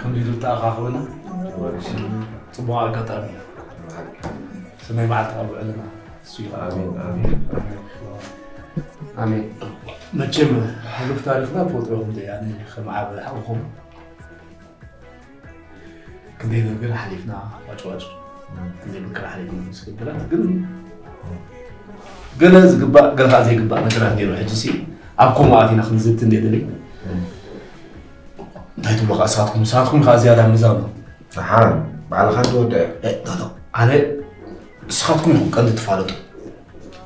ከምዚ ኢሉ ተኣኻኽበና። ጽቡቕ ኣጋጣሚ። ሰናይ መዓልቲ ኣብ ውዕልና። እሱ እዩ። ኣሜን፣ ኣሜን፣ ኣሜን። ኣሜን። መቸም ሕሉፍ ታሪኽና ትፈልጡ ኢኹም። ያኔ ከም ዓቢ ሓውኹም ክንደይ ነገር ሓሊፍና፣ ዋጭ ዋጭ። ክንደይ መከራ ሓሊፍና ምስ ግድላት፣ ግን ገለ ዝግባእ፣ ገለ ከዓ ዘይግባእ ነገራት ነይሩ። ሕጂ ሲ ኣብ ከምኡ ኣቲና ክንዝቲ እንደ ደለይ። እንታይ ትብሉ ከዓ ንስኻትኩም? ንስኻትኩም ከዓ ዝያዳ ምዛኑ። ደሓን፣ ባዕልኻ እንዶ ወደ። እ፣ ኖ፣ ኖ። ኣነ፣ ንስኻትኩም ኢኹም ቀንዲ ትፋለጡ።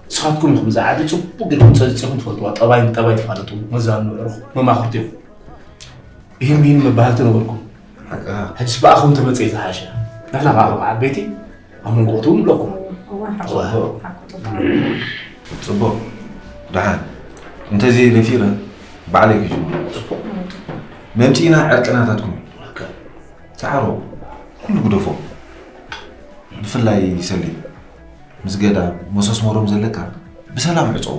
ንስኻትኩም ኢኹም እዛ ዓዲ ጽቡቕ ጌርኩም ጸጽኹም ትፈልጥዋ። ጠባይ ንጠባይ ትፋለጡ። መዛኑ፣ ዕሩኽ፣ መማኽርቲ ኢኹም። ይህን ይህን መባህልቲ ነበርኩም። ሓቅኻ። ሕጅስ ብኣኹም ተመጽእ ዝሓሸ። ንሕና ከዓ ከም ዓበይቲ ኣብ መንጎ እትው ንብለኩም። እወ፣ ሓቁ፣ እወ። ሓቁ። ጽቡቕ። ደሓን። እንተዘይ ደፊረ፣ ባዕለይ ክጅምሮ። ጽቡቕ። መምጺእና ዕርቂ ናታትኩም እዩ። ኦኬ። ጻዕሮ፣ ኩሉ ግደፎ። ብፍላይ ሰሊም፣ ምስ ገዳም፣ መሶስ መሮም ዘለካ፣ ብሰላም ዕጸዎ።